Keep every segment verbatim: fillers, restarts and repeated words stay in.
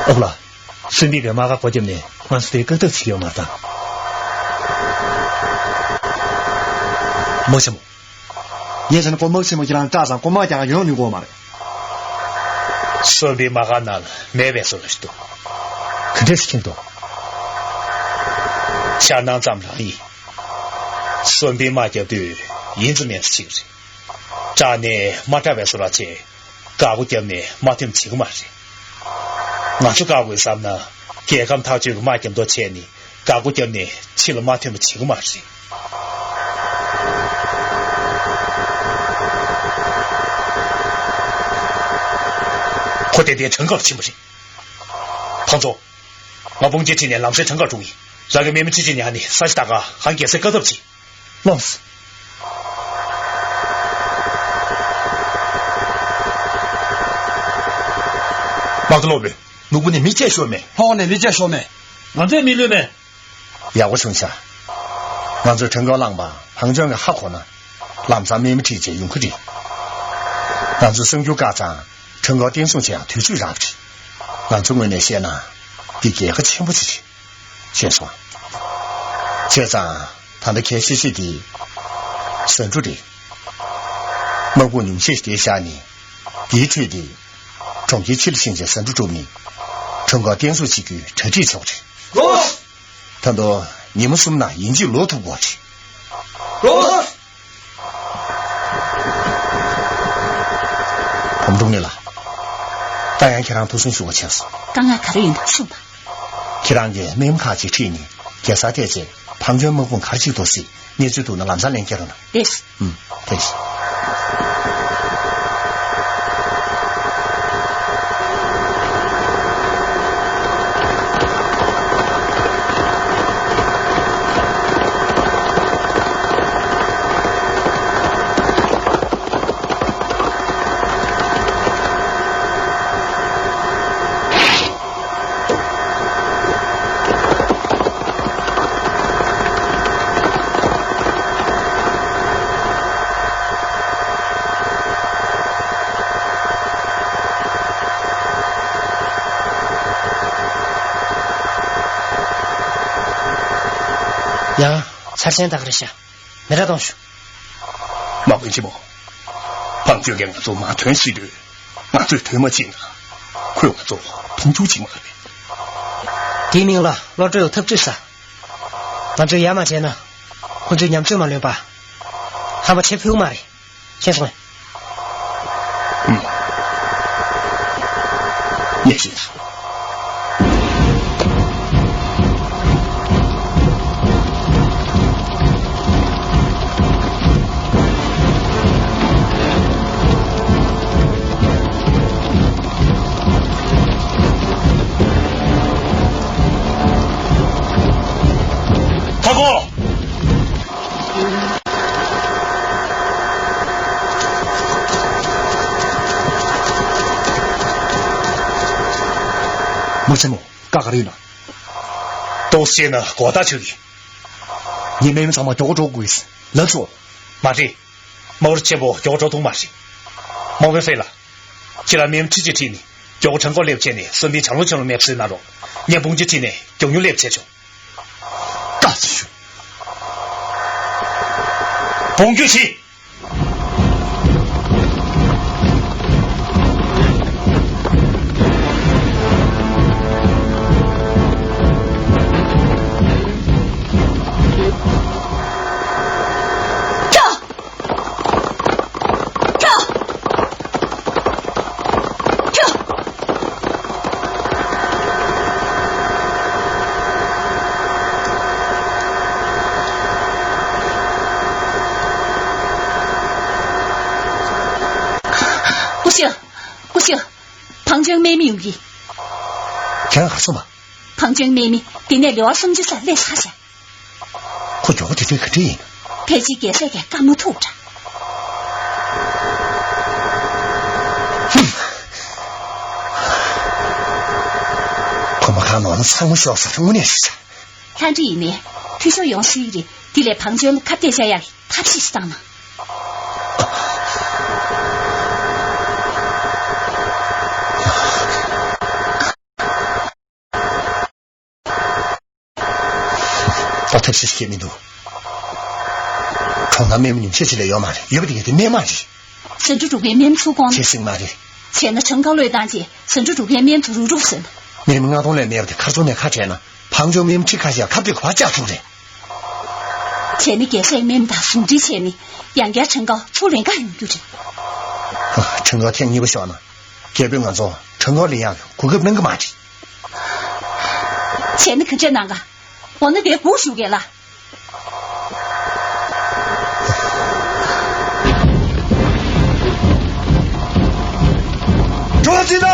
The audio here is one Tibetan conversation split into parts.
ཨོ་ལ། གསོན་པའི་གི་དམག་ག་སྒོ་བརྒྱབ་ནས་ང་ཚོ་དེ་བཀག་ཐབས་བྱེད་ཀྱི་ཡོད་མ་རེད་དམ། དམག་ཆེན་མོ། ངས་བྱས་ན་ཁོ་དམག་ཆེན་མོ་ཁྱེད་རང་སྐྲག་ཙང་ཁོ་དམག་རྒྱག་ག་ཡོང་ནི་དགོས་མ་རེད། གསོན་པའི་དམག་སྒར་ནང་མེད་པའི་བཟོ་འདྲ་ཞིག་འདུག་ག་འདྲས་སེ་ཕྱིན་འདུག་ཤར་སྣང་ཙམ་རང་ཡིན། གསོན་པོའི་དམག་རྒྱབ་དུས་ཡིན་ཙམ་མིན་ཙམ་བྱེད་ཀྱི་རེད། སྐྲག་ནས་མ་སྐྲག་པའི་བཟོ་འདྲ་བྱས། བཀག་འགོག་བརྒྱབ་ནས་མ་ཐོན་བྱེད་ཀྱི་མ་རེད། ང་ཚོ་བཀག་དགོས་བསམ་ན། རྒྱལ་ཁམས་ཐག་གཅོད་ཀྱི་དམག་རྒྱབ་མདོག་བྱས་ནས་བཀག་འགོག་བརྒྱབ་ནས་ཕྱི་ལ་མ་ཐོན་པ་བྱེད་ཀྱི་མ་རེད། ཁོ་ཏན་ཏན་བྲང་ཁར་ཕྱིན་པ་རེད། ཕང་ཚོ། ང་དཔུང་སྒྲིག་ཁྲིད་ནས་ལམ་སེང་བྲང་ཁར་འགྲོ་གི་ཡིན། རང་གིས་མེ་མི་ཁྲི་གཅིག་ཉར་ནས་ས་གཞི་ལྟ་ག་ཧང་རྒྱལ་སའི་བཀག་ཐབས་བྱེད། ལགས་སོ། དམག་སྡེ་སློབ་དཔོན། ནོར་བུ་ནས་མི་བཅད་ཤོར་མེད། ལྷོ་ནས་མི་བཅད་ཤོར་མེད། ང་ཚོས་མི་ལུས་མེད། ཡག་པོ་བྱུང་ཤག་ང་ཚོས་བྲང་ཁར་བླངས་པ་བང་ཅོན་གྱིས་ཧ་གོ་ན། ལམ་སང་མེ་མི་ཁྲི་གཅིག་ཡོང་གི་རེད། ང་ཚོས་གསར་འགྱུར་བཀག་ཙང་བྲང་ཁར་བརྟན་སྲུང་བྱེད་ཡག་དུས་ཚོད་རག་གི་རེད། ང་ཚོའི་ངོས་ནས་བཤད་ན། འདི་རྒྱལ་ཁ་ཆེན་པོ་ཞིག་རེད། ཤེས་སོང་། བྱས་ཙང་ད་ལྟ་གལ་ཆེ་ཤོས་དེ་ཟ་འབྲུ་རེད། དམག་དཔུང་ཉུང་ཤས་ཤིག་དེར་བཞག་ནས། དེའི་ཁྲོད་དེ་གྲོང་ཁྱེར་ཕྱི་ལ་ཕྱིན་བྱས་ཟ་འབྲུ་བསྒྲུབས་ནས་བྲང་ཁར་བརྟན་སྲུང་བྱེད་རྒྱུའི་གྲ་སྒྲིག་བྱེད་དགོས་རེད། ལགས། ད་དུང་ཉིན་མོ་གསུམ་ནང་ཡིན་གཅིག་ལོག་ཐུབ་དགོས་རེད། ལགས། བུམ་ཐུང་ནི་ལ། ད་ཡང་ཁྱེད་རང་ཐུགས་སུན་ཞུ་བ་བྱས་སོང་། དཀའ་ངལ་ག་རེ་ཡིན་ན་གསུངས་དང་། ཁྱེད་རང་གིས་དམག་མི་ཁག་ཅིག་ཁྲིད་ནས་རྒྱལ་སར་ཐད་བྱས་བང་ཅོན་དམག་དཔུང་ག་རེ་བྱེད་འདུག་ཟེར་གནས་ཚུལ་ཐུག་ན་ལམ་སང་ལན་བསྐྱལ་རོགས་གནང་། ལགས། ཨུམ། ཐུགས་རྗེ་ཆེ། ཡང་ཚར་ཆེན་དག་རེད་ཤག་མི་ར་གཏོང་ཤོག་དམག་དཔོན་ཆེན་མོ། བང་ཅོན་གྱིས་ང་ཚོ་མར་ཐོན་སྲིད་དུས། ང་ཚོས་ཐོན་མ་ཕྱིན་ན། ཁོས་ང་ཚོ་མཐོང་ཆུང་བྱེད་མ་རེད། དེའི་མིང་ལ་བློ་གྲོས་འཐབ་རྩོད་ཟེར། ང་ཚོས་ཡར་མར་བྱས་ན། ཁོ་ཚོས་ཉམས་ཚོད་མ་ལོན་པ། ཧམ་པ་བྱེད་ཕོད་ཀྱི་མ་རེད། ཤེས་སོང་ངས། ཡེ་ཤེས། ཧ་གོ། དམག་ཆེན་མོ། བཀག་ག་རེ་ཡིན་ན། ཏོག་ཙམ་ན་གོ་བརྡ་ཆོད་ཀྱི། ངས་དམག་མི་ཚང་མ་མགྱོགས་པོ་འགྲོ་དགོས། ལགས་སོ། མ་རེད། དམག་རུ་ཆེན་པོ་མགྱོགས་པོ་འགྲོ་ཐུབ་མ་རེད། དམག་དཔོན་ཧྥེ་ལགས། ཁྱེད་རང་དམག་མི་ཁྲི་གཅིག་ཁྲིད་ནས་མགྱོགས་པོ་བྲང་ཁོག་སླེབས་བྱས་ནས་གསོན་པོའི་བྱང་ལུང་ཆུ་ལ་མེ་བསྲེགས་གནང་རོགས། ངས་དཔུང་སྒྲིག་ཁྲིད་ནས་མགྱོགས་མྱུར་སླེབས་བྱས་ཆོག་བཀའ་དྲིན་ཆེ། དཔུང་སྒྲིག་ཁྲིད། སྐུ་ཞབས། སྐུ་ཞབས། བང་ཅོན་དམག་མི་ཡོང་གི། ཁྱེད་རང་གར་སོང་བ། བང་ཅོན་དམག་མི་འདི་ནས་ལེ་དབར་སུམ་ཅུ་སར་སླེབས་ཚར་ཤག་ཁོ་མགྱོགས་པོ་དེ་འདྲས་ག་འདྲས་ཡིན། ཕལ་ཆེར་རྒྱལ་སྲས་ཀྱིས་བཀག་མ་ཐུབ་འདྲ། ཁོ་མ་གང་ནོར་ན་ཚང་མ་ཤོར་ས་རེད། དངོས་གནས་ཤི་ཆ། ལྷ་འདྲེ་ཡིན་ནའི་འཐུས་ཤོར་ཡོང་སྲིད་ཀྱི་རེད། དེ་ལས་བང་ཅོན་ལ་ཁ་གཏད་བཅག་ཡག་གི་ཐབས་ཤེས་ཤིག་བཏང་ན། ཁོ་ཐབས་ཤེས་ཤིག་མི་འདུག་གྲོང་ནང་དམག་མི་ཉུང་ཤས་ཅིག་ལས་ཡོད་མ་རེད། ཡོད་པ་དེ་གས་དེ་དམག་མ་རེད། ཟན་ཁྲི་འབྲུག་པའི་དམག་མི་ཚུར་བཀོང་། བྱེད་སྲིང་མ་རེད། བྱས་ན་ཁྲང་ཀའོ་བློས་བཏང་རྗེས་ཟན་ཁྲི་འབྲུག་པའི་དམག་མི་ཚོ་རུག་རུག་ཟེར་ན། དམག་མི་ལྔ་སྟོང་ལས་མེད་པ་དེ་མཁར་རྫོང་ནས་ཁ་བྲལ་ན་ཕང་ཅོང་དམག་མི་ཁྲི་ཁ་ཤས་ཁ་བཏེག་ག་པར་བཅག་ཐུབ་རེད། བྱས་ན་རྒྱལ་སྲས་དམག་མི་དང་ཟུང་འབྲེལ་བྱས་ནས་ཡང་བསྐྱར་ཁྲང་ཀའོ་ཚུར་ལེན་ག་ཡོང་རྒྱུ་རེད། ཁྲང་ཀའོ་ཐེངས་གཉིས་པ་ཤོར་ན་རྒྱལ་པོས་ང་ཚོ་ཁྲང་ཀའོ་ལེན་ཡག་གི་གོ་སྐབས་གནང་གི་མ་རེད། བྱས་ན་ག་འདྲས་གནང་ག་འོ་ན་དེ་སྒུག་བཞུགས་གས་ལ། འགྲོ་ཅི་ད།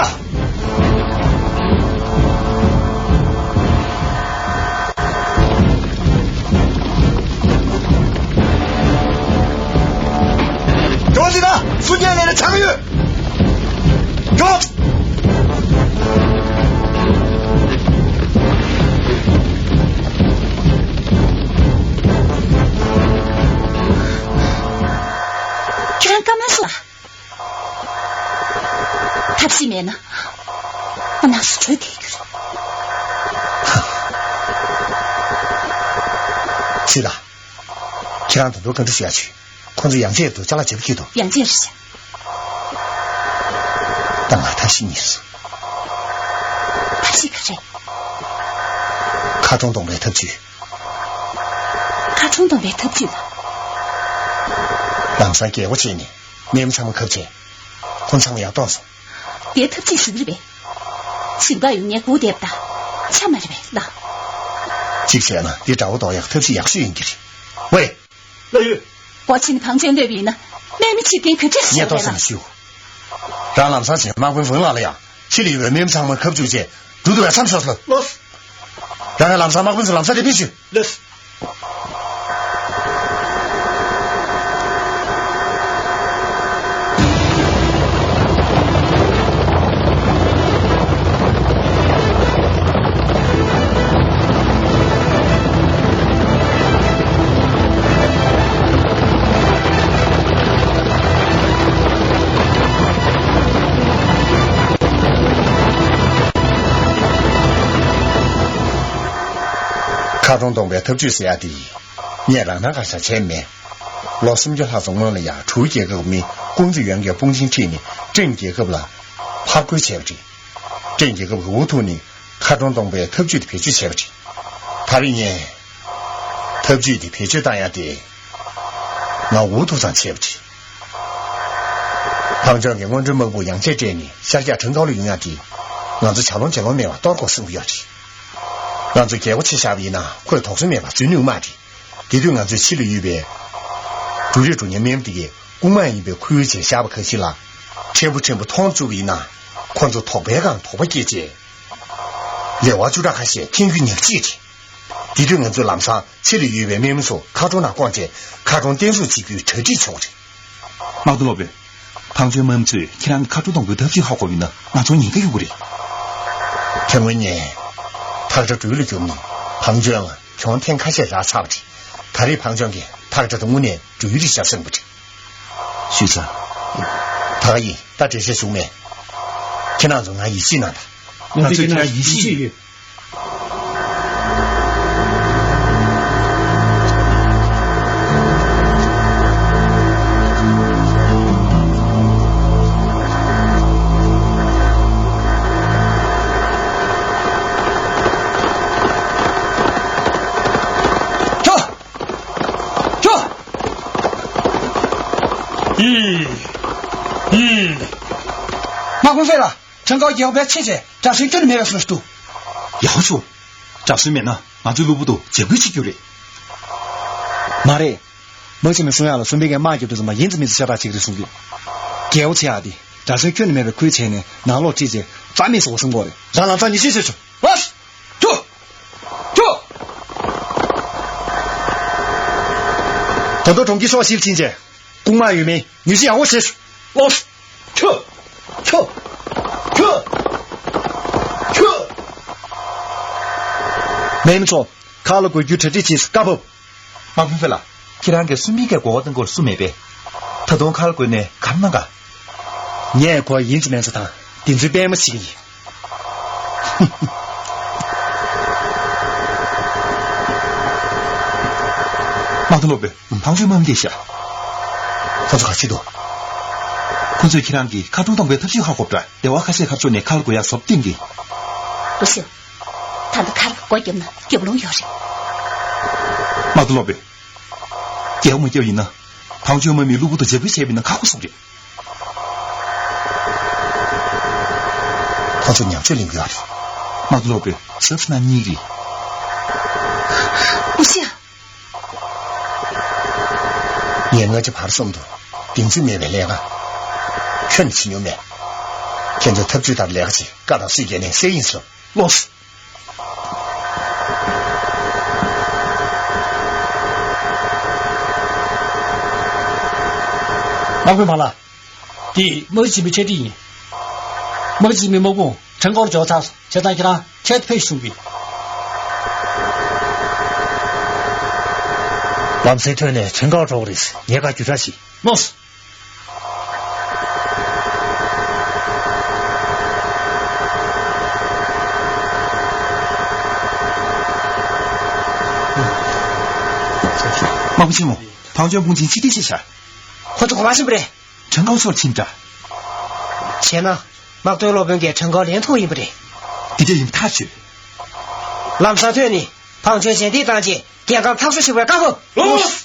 འགྲོ་ཅི་ད། སུ་སྐྱེལ་ལས་ན་ཆགས་ཡོད། འགྲོ། ཁྱེད་རང་སྐར་མ་སོང་། ཐབས་ཤེས་མེད་ན། ཨ་ན་སུ་བྲོས་དེ་རྒྱུ་རེད། ཅི་ད། ཁྱེད་རང་ད་དུང་ག་འདྲ་ཞུ་ཡ་བྱོས། ཁོ་ཚོ་ཡང་ཅིག་ཏུ་ཅ་ལག་བྱེད་པ་ཁྱེད་དོ། ཡང་ཅིག་རེད་ཤག་ད་ང་ཐབས་ཤེས་གཉིས་སོང་། ཐབས་ཤེས་ག་རེ། མཁར་གྲོང་སྟོང་པའི་ཐབས་ཇུས། མཁར་གྲོང་སྟོང་པའི་ཐབས་ཇུས་ལ། ལམ་སང་རྒྱལ་སྒོ་ཕྱེ་ནས་དམག་མི་ཚང་མ་ཁ་བྱས། ཁོང་ཚང་མ་ཡར་གཏོང་སོང་། དེའི་ཐབས་ཇུས་ཞིག་རེད་པས། ཞིང་པ་ཡོང་ངས་སྒུག་བསྡད་པ་ད་ཆ་མ་རེད་པས་ལགས། གཅིག་བྱས་ན་འདི་དགྲ་བོ་ཟློག་ཡག་ཐབས་ཤེས་ཡག་ཤོས་ཡིན་གྱི་རེད། ཝེ། ལགས་ཡོད། འགོ་ཕྱི་ནས་བང་ཆེན་སླེབས་པ་ཡིན་ན་དམག་མི་ཕྱིར་འཐེན་ག་འདྲས་ངས་ཤོག་ཏོག་ཙམ་ཞུ། རང་ལམ་སང་བྱས་དམག་དཔོན་ཝུན་ལགས་ལ་ཡང་ཕྱི་ལ་ཡོད་པའི་དམག་མི་ཚང་མ་ཁ་བཅུག་བྱས་འགྲོ་ཐུབ་པའི་མཚམས་བཞག་ལ། ལགས། རང་ཡང་ལམ་སང་དམག་དཔོན་ཚོ་ལམ་སང་རེ་ཕན་ཞུ། ལགས། མཁར་གྲོང་སྟོང་པའི་ཐབས་ཇུས་ཟེར་ཡ་དེ་ཡིན། ངས་རང་སྣང་ག་ཤ་བྱས་མེད། ལོ་སུམ་ཅུ་ལྷག་ཙམ་སྔོན་ལ་ཡང་གྲུ་རྒྱལ་ཁབ་མི་ཀུང་ཙི་ཡོན་གྱི་དཔུང་ཆེན་ཁྲིད་ནས་ཀྲེང་རྒྱལ་ཁབ་ལ་ཕར་རྒོལ་བྱས་པ་རེད། ཀྲེང་རྒྱལ་ཁབ་ཀྱི་འུ་ཐུག་ནས་མཁར་གྲོང་སྟོང་པའི་ཐབས་ཇུས་དེ་བེད་སྤྱོད་བྱས་པ་རེད། ད་རེས་ངས་ཐབས་ཇུས་དེ་བེད་སྤྱོད་བཏང་ཡ་དེ་ང་འུ་ཐུག་ཙམ་བྱས་པ་རེད། ཕང་ཅོང་གིས་སྔོན་འགྲོའི་དམག་དཔུང་ཡང་ཆེ་སྤྲད་ནས་ཤར་རྒྱག་ཁྲང་ཀའོ་ལ་ཡོང་ཡ་དེ་ང་ཚོ་བྱ་ལོང་བྱེད་ལོང་མེད་པར་གཏོར་དགོས་བསམ་གྱི་ཡོད་རེད། ང་ཚོ་རྒྱལ་སྒོ་ཕྱེ་བཞག་པ་ཡིན་ན་ཁོས་དོགས་ཟོན་མེད་པར་འཛུལ་ནུས་མ་རེད། དེ་དུས་ང་ཚོས་ཕྱི་ལ་ཡོད་པའི་འབྲུ་རིགས་འགྲོ་མཁན་དམག་མི་དེ་གས་རྐུན་མ་ཡིན་པའི་ཁུལ་བྱས་བཞག་པ་གང་ཞིག་ལ་ཕྲན་བུ་ཕྲན་བུ་མཐོང་བཅུག་པ་ཡིན་ན་ཁོ་ཚོ་དོགས་པའི་སྒང་དོགས་པ་སྐྱེས་རྗེས་ལེ་དབར་བཅུ་ཕྲག་ཁ་ཤས་འཐེན་རྒྱུ་ཉག་གཅིག་རེད། དེ་དུས་ང་ཚོས་ལམ་སང་ཕྱི་ལ་ཡོད་པའི་དམག་མི་ཚོ་མཁར་གྲོང་ནང་བསྐོང་བྱས་མཁར་གྲོང་བརྟན་སྲུང་བྱེད་རྒྱུའི་གྲ་སྒྲིག་བྱེད་དགོས་རེད། དམག་དཔོན་སློབ་དཔོན། ཕང་ཅོན་དམག་མི་ཚོས་ཁྱེད་རང་གི་མཁར་གྲོང་སྟོང་པའི་ཐབས་ཇུས་ཧ་གོ་བ་ཡིན་ན་ང་ཚོར་ཉེན་ཁ་ཡོང་གི་རེད། དེ་སྔོན་ངས་ཐག་ཁྲ་སྦྲུལ་ལ་བསྒྱུར་ནས་ཕང་ཅོན་ལ་གྱོང་ཐེངས་ཁ་ཤས་རག་ཚར་བ་རེད། ད་རེས་ཕང་ཅོན་གྱིས་ཐག་ཁྲ་དེ་དངོས་གནས་སྦྲུལ་རིགས་ཤ་ཟེར་བ་རེད། ཞུས་ཚར། ད་ག་ཡིན། ད་འགྲེལ་བཤད་ཞུ་མེད། ཁྱེད་རང་ཚོ་ང་ཡིད་ཆེས་གནང་དང་། ང་ཚོས་ཁྱེད་རང་ཡིད་ཆེས་ཡོད། ཁྱོ། ཁྱོ། ཡི། ཡི། དམག་དཔོན་ཧྥེ་ལགས། ཁྲང་ཀའོ་རྒྱལ་པོ་ཕལ་ཆེར་བྱས་དྲག་ཟིང་ཁྱོན་ནས་མེད་པའི་བཟོ་ཞིག་འདུག་ཡག་པོ་བྱུང་། དྲག་ཟིང་མེད་ན་ང་ཚོའི་གློ་བུར་དུ་འཇབ་རྒོལ་བྱེད་རྒྱུ་རེད། མ་རེད། དམག་སྤྱི་ནས་གསུང་ཡག་ལ་སུམ་པའི་གན་དམག་རྒྱབ་དུས་ཙམ་པ་ཡིན་ཙམ་མིན་ཙམ་ཤ་སྟག་ཅིག་རེད་གསུང་གི། རྒྱལ་པོ་བྱེད་ཡག་དེ་དྲག་ཟིང་ཁྱོན་ནས་མེད་པའི་ཁུལ་བྱས་ནས་ནང་ལོགས་ཁྲིད་རྗེས་རྩ་མེད་བཟོ་དགོས་བསམ་གི་རེད། རང་ལམ་སང་ཉེས་ཆད་གཅོད་ཆོག་ཨོ། ཁྱོ། ཁྱོ། ད་དུང་གྲོང་ཁྱེར་ཕྱོགས་བཞིར་ཕྱིན་རྗེས་རྐུན་མ་ཡོད་མེད་ཉུལ་ཞིབ་ཡག་པོ་བྱེད་ཤོག་ཨོ། ཁྱོ། ཁྱོ། ཁྱོ། ཁྱོ། དམག་མི་ཚོ། མཁར་ལ་འགོ་རྒྱུའི་གྲ་སྒྲིག་བྱེད། བཀའ་ཕབ། དམག་དཔོན་ཧྥེ་ལགས། ཁྱེད་རང་གིས་སུམ་པའི་གན་གོ་བ་གཏོང་སྐོར་སུ་མེད་པས། ད་དུང་མཁར་ལ་འགོས་ནས་ག་རེ་གནང་ག་ངས་གོ་བ་ཡིན་ཙམ་མིན་ཙམ་དང་བདེན་རྫུན་སྤེལ་མ་བྱེད་ཀྱི་ཡིན། དམག་སྡེ་སློབ་དཔོན། ཕང་ཆོས་དམག་མི་བསྡད་ཤག་ཁོ་ཚོ་ག་བྱེད་འདུག་ཁོ་ཚོས་ཁྱེད་རང་གིས་མཁར་གྲོང་སྟོང་པའི་ཐབས་ཇུས་ཧ་གོ་བ་འདྲ། སྡེ་བ་ཁ་ཤས་མཁར་ཕྱོགས་ནས་མཁར་སྒོ་ཡར་བཟོ་བཏང་གི། འོ་ཤོད། ད་ལྟ་མཁར་སྒོ་བརྒྱབ་ན་རྒྱབ་ལོང་ཡོད་རེད། དམག་སྡེ་སློབ་དཔོན། རྒྱལ་བ་མ་སྐྱབས་ཡིན་ན། ཕང་ཆོས་དམག་མིས་གློ་བུར་དུ་འཇབ་རྒོལ་བྱས་པ་ཡིན་ན་ཁག་པོ་བཟོ་གི་རེད། ཁོ་ཚོ་ཉམས་ཆག་ལེན་གྱི་ཡོད་རེད། དམག་སྡེ་སློབ་དཔོན། ཞབས་སུ་གནང་གཉིས་རེད། འོ་ཤོད། ངས་སྔ་ཕྱི་བར་གསུམ་དུ་བདེན་རྫུན་མེད་པའི་ལས་ཀ་ཁྱོན་ནས་བྱེད་མྱོང་མེད། ཁྱེད་ཚོས་ཐབས་ཇུས་ལྟར་ལས་ཀ་བྱེད། བཀའ་དང་སྲིད་འགལ་ནས་གསན་ཡིན་ཟེར། ལོས། དམག་དཔོན་བ་ལ། འདི་དམག་སྤྱི་འཆི་མེད་འཕྲིན་ཡིན། དམག་སྤྱི་འཆི་མེད་དམག་དཔུང་ཁྲེང་ཀའོ་ལ་འབྱོར་ཚར། བྱས་ཙང་ཁྱེད་རང་ཁྱེད་ཕེབས་ཤིག་གསུང་གི། ལམ་སེང་ཐོན་ནས་ཁྲེང་ཀའོ་འགྲོ་གི་རེད། ངས་བཀའ་བརྒྱུད་དྲགས་ཤིག་ལོས། དམག་དཔོན་ཆེན་མོ། ཕང་ཆོས་དཔུང་ཆེན་ཕྱིར་འཐེན་བྱས་ཤག་ཁོ་ཚོ་གོ་བ་ཤེས་པ་རེད། ཁྲེང་ཀའོ་ཕྱོགས་ཕྱིན་འདྲ། བྱས་ན། དམག་དོན་སློབ་དཔོན་གྱིས་ཁྲེང་ཀའོ་ལེན་ཐུབ་ཡིན་པ་རེད། དེ་འདྲ་ཡིན་པ་ཐག་ཆོད། ལམ་སང་ཐོན་ནས་ཕང་ཆོས་ཞལ་འདེབས་བཏང་རྗེས་རྒྱལ་ཁམས་འཐབ་རྩོད་བྱེད་པའི་བཀའ་ཕབ། ལོས།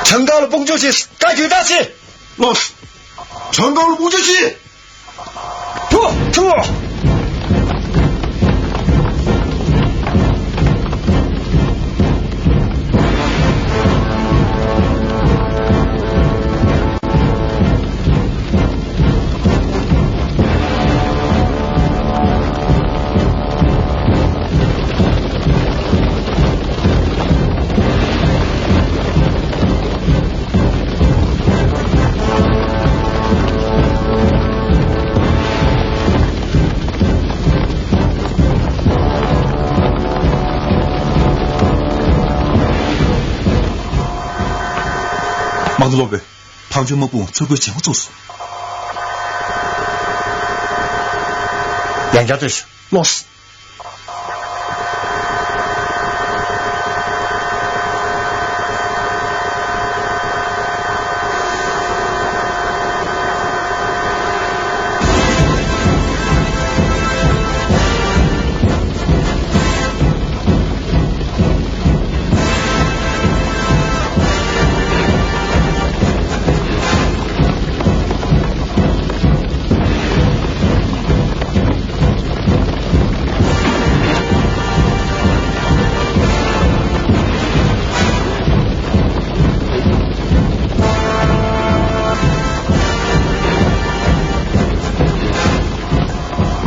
ཁྲེང་ཀའོ་ལ་དཔུང་འཇུག་བྱེད། བཀའ་བརྒྱུད་དྲགས་ཤིག་ལོས། ཁྲེང་ཀའོ་ལ་དཔུང་འཇུག་བྱེད། ཐུ། ཐུ། དམག་དོན་སློབ་དཔོན། ཕང་ཆོས་དམག་དཔུང་ཚུར་རྒོལ་བྱེད་འགོ་བཙུགས་སོང་། ཡང་བསྐྱར་ལྟོས་ཤིག་ལོས།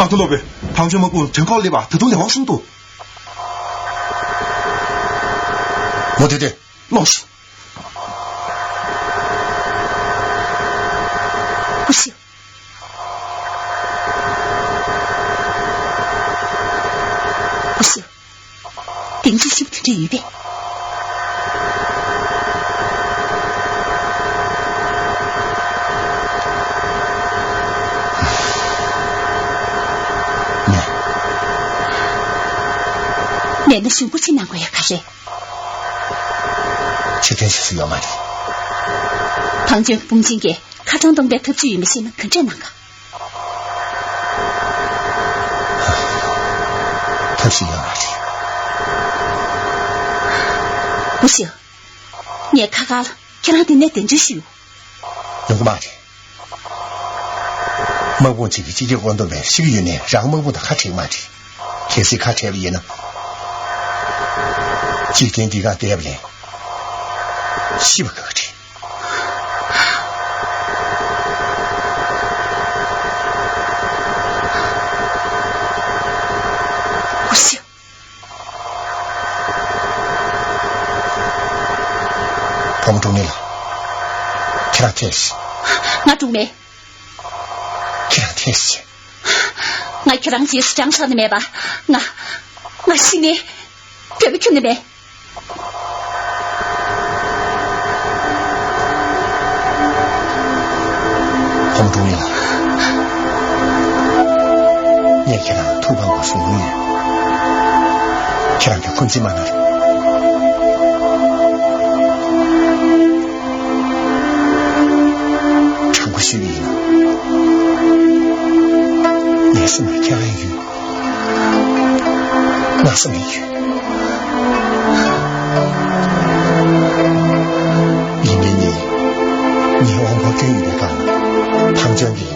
དམག་དོན་སློབ་དཔོན། ཕང་ཆོས་དམག་དཔུང་ཁྲེང་ཀའོ་སླེབས་པ་ད་དུང་ལས་དབང་གསུངས་འདུག་མུ་ཏིག་ཏི། ལོས། སྐུ་ཞབས། སྐུ་ཞབས། དེང་ཚོ་ཞིབ་དེ་འདྲ་ཡོད་པས། མེད་ན་གཞུང་པོ་ཆེ་གནང་དགོས་ཡ་ག་རེ། ཕྱིར་འཐེན་བྱེད་ས་ཡོད་མ་རེད། ཕང་ཆོས་དཔུང་ཆེན་གྱིས་མཁར་གྲོང་སྟོང་པའི་ཐབས་ཇུས་ཡིན་པ་ཤེས་ན་ག་འདྲས་གནང་ག་ཐབས་ཤེས་ཡོད་མ་རེད། སྐུ་ཞབས། ངས་ཁ་ཁ་ལ་ཁྱེད་རང་འདི་ནས་གདན་འདྲེན་ཞུས་ཡོང་གི་མ་རེད། དམག་དཔུང་གཅིག་གིས་གཅིག་གི་བཀོད་འདོམས་པས་ཤི་གི་ཡོད་ནའི་རང་དམག་དཔུང་དང་ཁ་བྲལ་གི་མ་རེད། གལ་སྲིད་ཁ་བྲལ་བ་ཡིན་ན། འཇིག་རྟེན་འདི་ག་བསྡད་པ་ལས་ཤི་བ་དགའ་གི་རེད། སྐུ་ཞབས། བུ་མོ་འབྲུག་མེད་ལགས། ཁྱེད་རང་ཐད་ཤིག་ང་འབྲུག་མེད། ཁྱེད་རང་ཐད་ཤིག་ང་ཁྱེད་རང་རྗེས་སུ་འབྲང་ཆགས་ནི་མེད་པ། ང་། ང་ཤི་ནི། འདོད་པ་ཁྱོན་ནས་མེད། ཁྱེད་རང་ཐུགས་ཕམ་པ་བཟོ་མྱོང་ཡོད། ཁྱེད་རང་གི་འཁོན་འཛིན་མ་གནང་རོགས། དྲང་པོ་ཞུ་གི་ཡིན། ངའི་སེམས་ལ་ཁྱེད་རང་ཡོད། ང་སེམས་ལ་ཡོད། ཡིན་ནའི་ངས་ངའི་དབང་པོ་བསྐྱོན་ཡོད་པའི་སྒང་ལ་ཕམ་ཆོས་ཀྱི།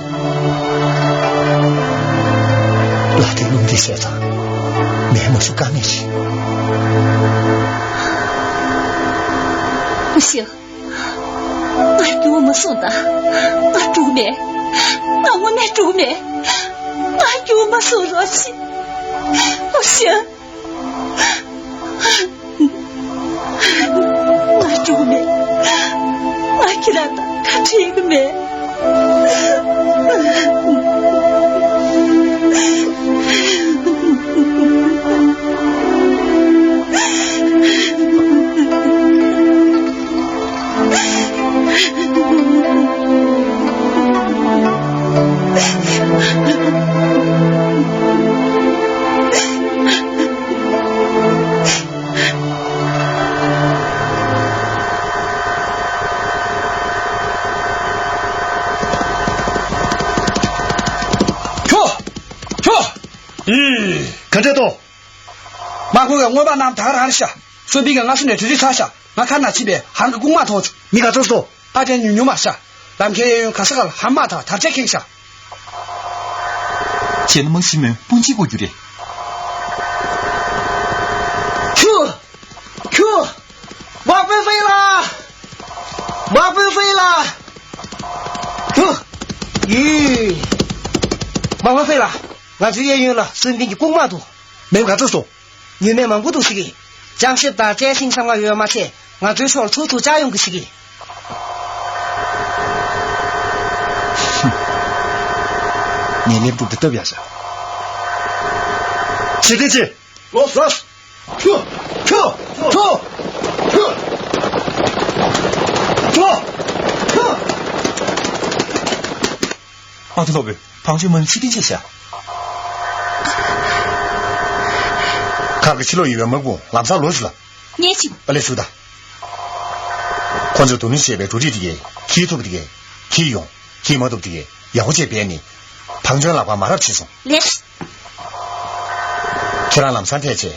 ལག་གི་རླུང་རྟ་བཤད་ཙང་། མེད་མ་སུ་དཀའ་ངལ་ཞིག་སྐུ་ཞབས། ང་སྐྱོ་མ་སོང་ད། ང་འགྲོ་མེད། ང་ངོ་མས་འགྲོ་མེད། ང་སྐྱོ་མ་སོང་རོགས་བྱེད། སྐུ་ཞབས། ང་འགྲོ་མེད། ང་ཁྱེད་རང་དང་ཁ་བྲལ་གི་མེད། ཁྱོ། ཁྱོ། ཨི། ག་འདྲ་འདུག་དམག་དཔོན་གྱིས་མངོན་པ་རྣམས་ད་ག་རང་རེད་ཤག་གསོན་པིན་གྱིས་སྔ་སོ་ནས་གྲ་སྒྲིག་ཚར་ཤག་ང་ཁ་ན་ཕྱིན་པས་ཧང་གི་རྐུན་མ་མཐོང་བྱུང་། མི་ག་ཚོད་འདུག་ཨ་ཅག་ཉུང་ཉུང་མ་ཤ། ལམ་ཁའི་གཡས་གཡོན་ག་ས་ག་ལ་ཧམ་དམག་དང་དར་ལྕོག་ཁེངས་ཤག་བྱས་ན་མང་ཤི་མོན་སྤུན་གཅིག་གོ་རྒྱུ་རེད། ཁྱོ། ཁྱོ། དམག་དཔོན་ཧྥེ་ལགས། དམག་དཔོན་ཧྥེ་ལགས། ཁྱོ། ཡི། དམག་དཔོན་ཧྥེ་ལགས། ང་ཚོའི་གཡས་གཡོན་ལ་གསོན་པིན་གྱི་རྐུན་མ་འདུག་མེ་མདའ་ག་ཚོད་སོང་། ཉུང་མེད་མང་པོ་འདུག་ཟེར་གི། ལྕགས་ཞིབ་དང་བཅད་ཤིང་ཚང་མ་ཡོད་མ་ཚད་ང་ཚོའི་ཕྱོགས་ལ་ཚུར་ཚུར་བཅར་ཡོང་གི་ཟེར་གི། ངས་ལེབ་འདུག་འདི་སྟབས་ཡག་ཤག་བྱེད་དེ་ཆེ། ལོ་ཟ། ཁྱོ། ཁྱོ། ཁྱོ། ཁྱོ། ཁྱོ། ཨ་ཏི་ལོ་བེ། བང་ཆུ་མ་ནི་ཆུ་ཏིང་ཆེ་ཤག་ཁར་གི་ཕྱི་ལོགས་ཡོད་པའི་དམག་དཔུང་ལམ་སང་ལོག་ཞུ་ལ། ཉེ་ཆིག་པ་ལས་ཞུ་ད། ཁོ་ཚོས་དུ་ནི་བྱས་པའི་འབྲུ་རིགས་དེ་གས་ཁྱིའི་ཐུབ་དེ་གས་ཁྱིའི་ཡོང་ཁྱིའི་མ་ཐུབ་དེ་གས་ཡག་པོ་བྱས་པས་ནི། བང་ཆུའི་ལག་པ་མ་རབས་བྱས་སོང་། ལེགས། ཁྱེད་རང་ལམ་སང་ཐད་བྱས།